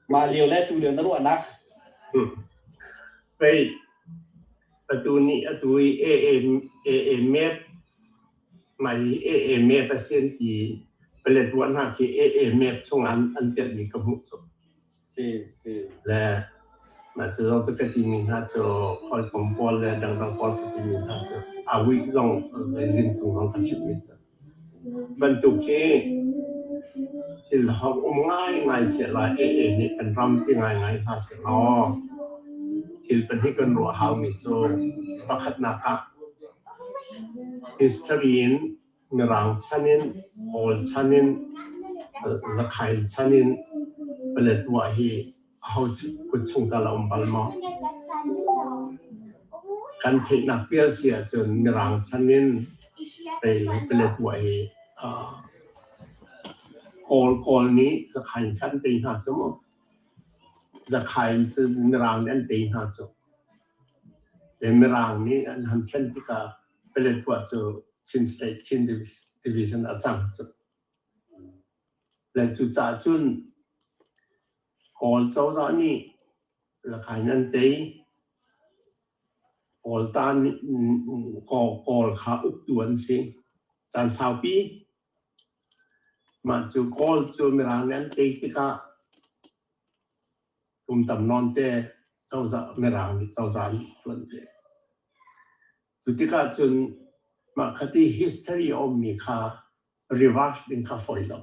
ma lio le tu lio na ruahnak. Pei atu ni atu i AA AA map Mah hi AA map a si an ti. Paletwa hna khi AA map chung an an telhmi ka hmuh cu. Si si. Le mah cu zong cu ka timi hna cu hawikom pawl le dangdang pawl ka timi hna cu a wih zong zing cung zong ka chimhmi cu. Bantuk hi thil hong um ngaingai sehla AA nih kan ram ti ngaingai hna sehlaw thil pahnih kan ruah haumi cu pakhatnak ah History in Mirang chan in, Kawl chan in, Zakhain chan in Paletwa hi aho kut chung tal a um bal maw? Kan theihnak vial si ahcun Mirang chan in pei Paletwa hi Kawl Kawl nih Zakhain kha an tei hna cu mu. Zakhain cu Mirang nih an tei hna cu. Mirang nih an han thlen tikah Paletwa cu Chin State Chin Division a cang cu. Le cucaah cun Kawl cozah nih Rakhine an tei. Kawl ta Kawl kha uktu an si. Caan saupi mah cu Kawl cu Mirang nih an tei tikah Kum tam nawn te cozah Mirang nih cozah an ṭuan ve. Cu tikah cun Mah kha ti history a ummi kha reverse ding kha fawi lo.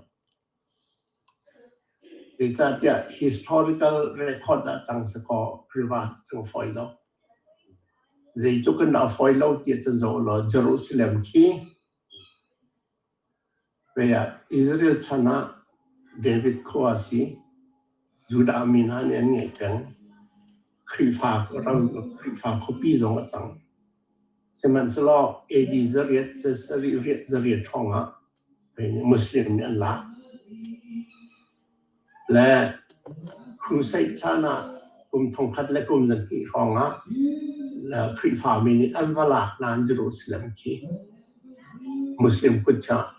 Zeicahtiah historical record ah cang si kaw reverse cu fawi lo. Zeitluk in dah a fawi lo ti ahcun zoh law Jerusalem khi Israel chan ah David khua a si. Judah mi hna nih an ngeih peng. Khrihfa ram Khrihfa khuapi zong a cang. Sihmanhsehlaw AD zariat zariat hrawng ah Muslim nih an lak. Le Crusade chan ah kum thongkhat le kum zahnih hrawng ah Khrihfami nih an va lak nain Jerusalem khi Muslim kut ah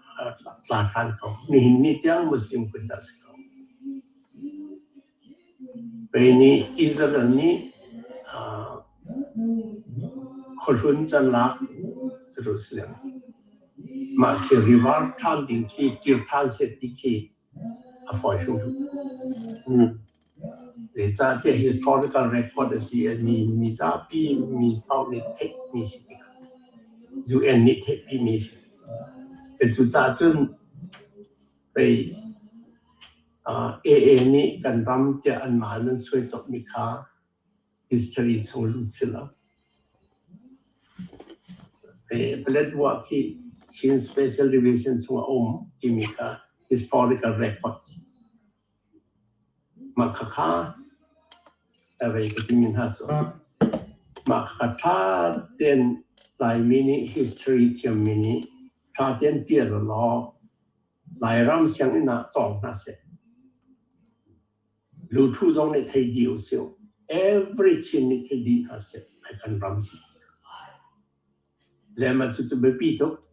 tla ṭhan ko. Nihin ni tiang Muslim kut ah si ko. Pei nih Israel nih khuahlun can lak Jerusalem. Mah khi river ṭhan ding khi kir ṭhan seh ti khi a fawi hrimhrim. Zeicahtiah historical record a si i mi zapi mi paoh nih theihmi si tikah UN nih theihpimi si. Cucaah cun pei AA nih kan ram tiah anmah nan suai cawkmi kha history chung lut si lo. Paletwa khi Chin Special Division chung a um timi kha historical records. Mah khakha rei ka timi hna cu mah khakha ṭha tein Laimi nih history thiammi nih ṭha tein ṭial law Lairam sianginn ah cawng hna seh. Luthu zong nih thei dih usih. Every Chin nih thei dih hna seh. Ai kan ram si. Le mah cucu biapi tuk.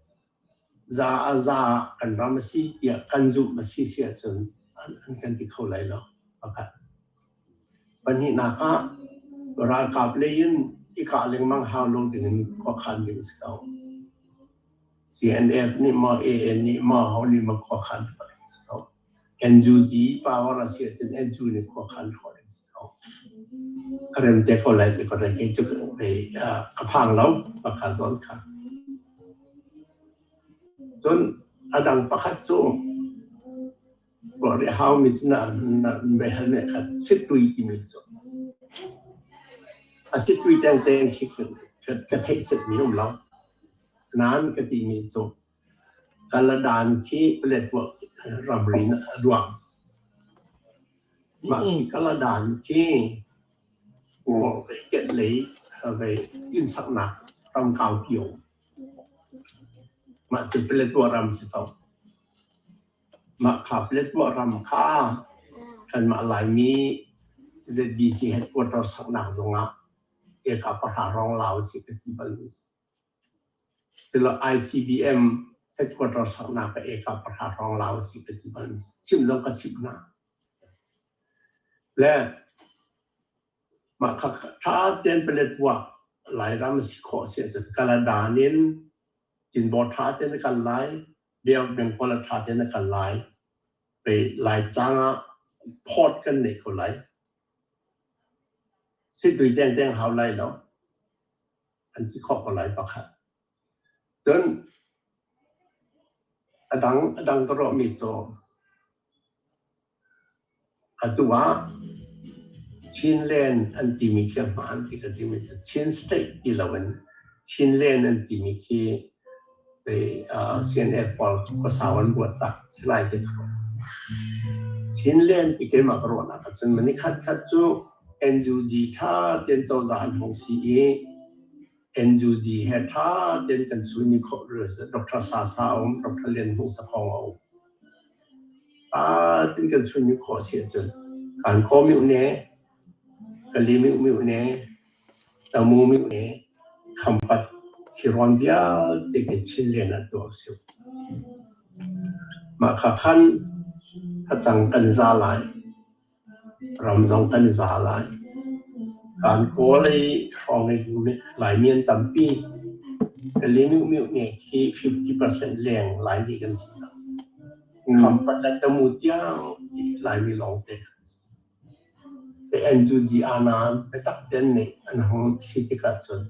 Za a za kan ram a si tiah kan zumh a si si ahcun an kan ti kho lai lo. Pakhat. Pahnihnak ah ralkap lei in i kah lengmang hau lo ding in khuakhan ding si ko. CNF nih maw AN nih maw ho nih maw khuakhan khawh ding si ko. NUG power a si ahcun NU nih khuakhan khawh ding si ko. A rem te ko lai ti ko lai kei cu ka phang lo pakha zawn kha. Cun a dang pakhat cu ruah haumi cu na mehal nih khan sittui timi cu a sittui tengteng khi ka theih setmi um lo. Nain ka timi cu Kaladan khi Paletwa ramri a luang. Mah khi Kaladan khi lei inn saknak ram kaupi a um. Mah cu Paletwa ram si ko. Mah kha Paletwa ram kha kanmah Laimi ZBC headquarter saknak zongah eka pahra hrawng lau a si ka ti bal mi si. Silo ICBM headquarter saknak ah eka pahra hrawng lau a si ka ti bal mi si. Chim zong ka chimh hna. Le mah kha tha tein Paletwa Lairam a si khawh si ahcun Kaladan in Tinbaw tha tein a kal lai, Bengal tha tein a kal lai. Pei Laitlang ah port kan nei ko lai. Situi dengdeng hau lai lo. An ti khawh ko lai pakhat. Cun a dang ka ruahmi cu atu ah Chinland an timi khi a hmaan ti ka timi cu Chin State ti loin Chinland an timi khi CNF pawl khuasau an ruat tak si lai ti ka ruah. Chinland ti keimah ka ruahnak ahcun mani khat khat cu NUG ṭha tein cozah an hung si i NUG he ṭha tein kan suni khawh Dr. Sasa a um, Dr. Lian Hmung Sakhong a um. Ṭha tein kan suni khawh si ahcun kan kaw mihne, kali mihne, tamu mihne, khampat thirawn vialte khi Chinland ah tuah usih. Mah kha khan facang kan za lai. Ram zong kan i za lai. Kan kawl i hrawng i Laimi an tampi. Kali-mioh nih khi 50% leng Laimi kan si cang. Khampat le Tamu tiang Laimi lawngte kan si. NUG anan biatak tein nih an hung si tikah cun.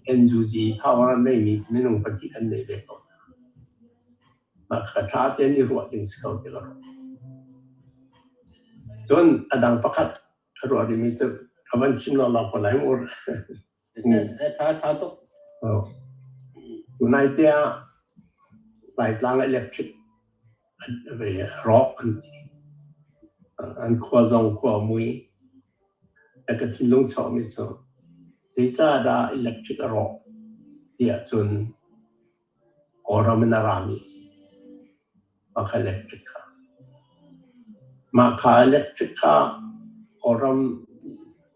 NUG power a neimi minung pahnih kan nei ve ko. Mah kha ṭha tein i ruah ding si ko ti ka ruah. Cun a dang pakhat ka ruah dingmi cu ka van chim lo ko lai mu. Tha tha tuk. Tunai te ah Laitlang electric rawk an ti. An khua zong khua mui. Ka thinlung chuakmi cu zeicahdah electric a rawk tiah cun Kawlram in a rami a si. Mah kha electric kha. Mah kha electric kha Kawlram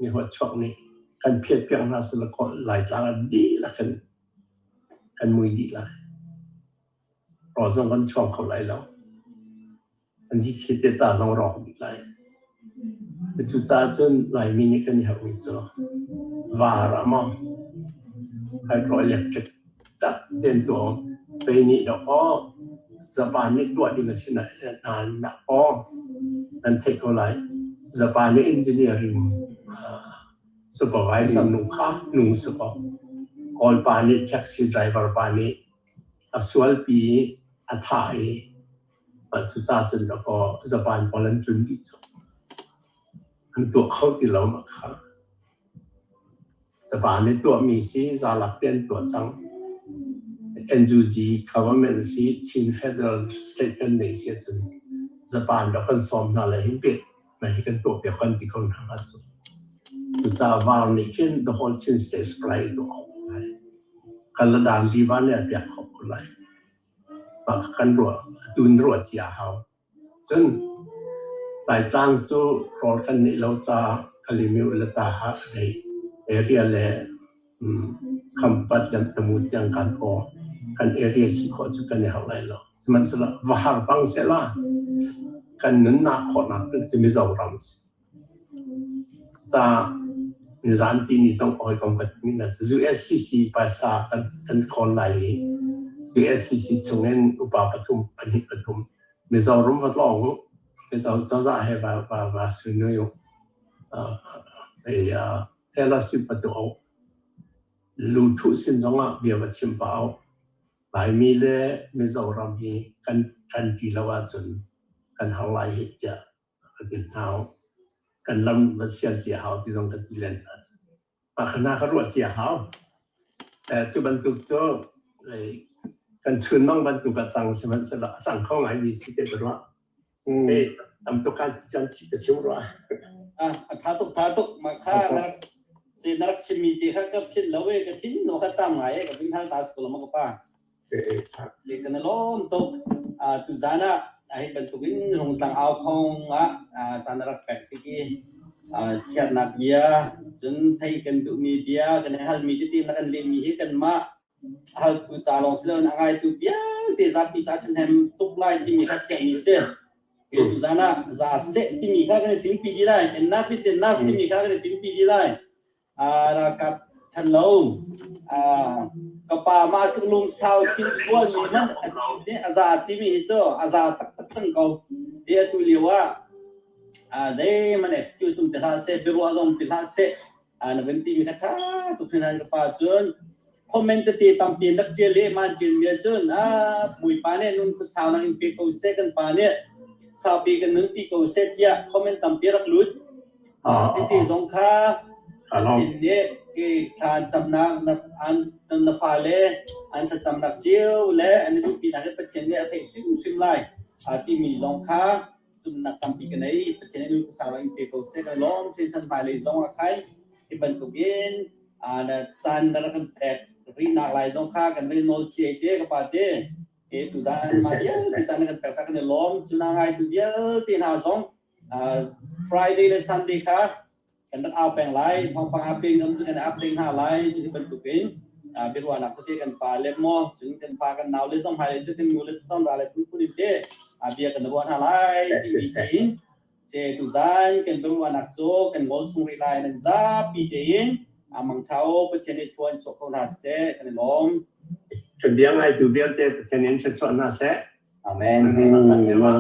mihuatchuak nih kan phiatpiak hna selaw Laitlang ah dihlak in kan mui dih lai. Rawl zong kan chuang kho lai lo. An hi te ta zong rawk dih lai. Cucaah cun Laimi nih kan i herhmi cu var ah maw hydroelectric tak ten tuah pei nih dawkaw Japan nih tuah ding a si nain dawkaw nan theih ko lai. Japan nih engineering supervisor nu kha nu si kaw Kawlpa nih taxi driver pa nih a sualpi i a thah i cucaah cun dawkaw Japan pawl an tlun dih cu. An tuah kho ti lo mah kha. Japan nih tuahmi si zalak te an tuah cang. NUG government si Chin Federal State kan nei si ahcun Japan rak kan sawm hna le hi pek na hi kan tuah piak kan ti ko hna hnga cu. Cucaah VAR nih khin the whole Chin State supply tuah khawh lai. Kaladan Riva nih a piak khawh ko lai. Mah kan ruah, atu in ruah cia a hau. Cun Laitlang cu rawl kan neih lo caah Kalymyo le Taha lei area le Khampat le Tamu tiang kan aw kan area si khawh cu kan i harh lai lo. Sihmanhsehlaw va har bang sehla kan nunnak khawhnak cu Mizoram a si. Ca nizan timi zong hawikom kan timi na USCC paisa kan kawl lai i USCC chungin upa pathum pahnih pathum Mizoram va tlawng u Mizo cozah he va va va sunui u fellowship va tuah u luthuh sin zongah bia va chim pah u Laimi le Mizoram hi kan kan ti lo ahcun kan har lai hih tiah kan hau kan lam va sial cia hau ti zong kan ti len hna cu mah ka ruah cia hau. Cu bantuk cu kan chunmang bantuk a cang sihmanhsehlaw a cang kho ngai mi si te ka ruah. Tam tuk kan kan ka chim rua. A tha tuk tha tuk. Mah kha se na rak chimmi te kha ka philh lo e ka thin lo kha cam ngai e ka ving hal ta ko lo ma ka pa. Se kan lawm tuk. Tu zan ah hi bantukin Rungtlang au thawng ah caan rak pek tik i chiatnak bia cun thei kan duhmi bia kan halmi tete na kan lehmi hi kanmah haltu ca lawng si loin a ngaitu vialte zapi ca ṭhahnem tuk lai timi kha thiangmi si. Tu zan ah za seh timi kha kan i ṭingpi dih lai. Enough is enough timi kha kan i ṭingpi dih lai. Ralkap ṭhalo ka pa mah tluk lungsau thil tuahmi hmanh a za timi hi cu a za taktak cang ko. Hi atu lio ah zeihmanh excuse um ti hlah seh, biaruah zong ti hlah seh, na van timi kha ṭha tuk hringhran ka pa. Cun comment tete tampi in rak ṭial i man ṭialmi ahcun a Bawipa nih nun khuasau nak in pe ko seh, kan pa nih saupi kan nunpi ko seh tiah comment tampi rak lut. Tete zong kha Pathian nih ke thla an camnak na fale an thlacamnak cio le an i duhpinak hi Pathian nih a theih hrimhrim lai timi zong kha zumhnak tampi ka nei. Pathian nih nun khuasau in pe ko seh. Kan lawm hringhran. Hmailei zong ah khan hi bantukin na caan na rak kan pek rihnak lai zong kha kan van i nawl ciai te ka pa te e tuzan mah vialte caan na kan pek ca kan i lawm. Cu na ngaitu vialte hna zong Friday le Sunday kha kan rak au peng lai, thawngpang update um cu kan update hna lai. Cu bantukin biaruahnak tete kan pa le maw cun kan fa kan nau le zong hmailei cu kan nu le zong ra le phunphun in te bia kan ruah hna lai timi tein se tuzan kan biaruahnak cu kan ngol chung rih lai. Nan zapi tein mangṭha u. Pathian nih thua in chuah ko hna seh. Kan i lawm. Kan bia ngaitu vialte Pathian in thluachuah hna seh. Amen. Amen.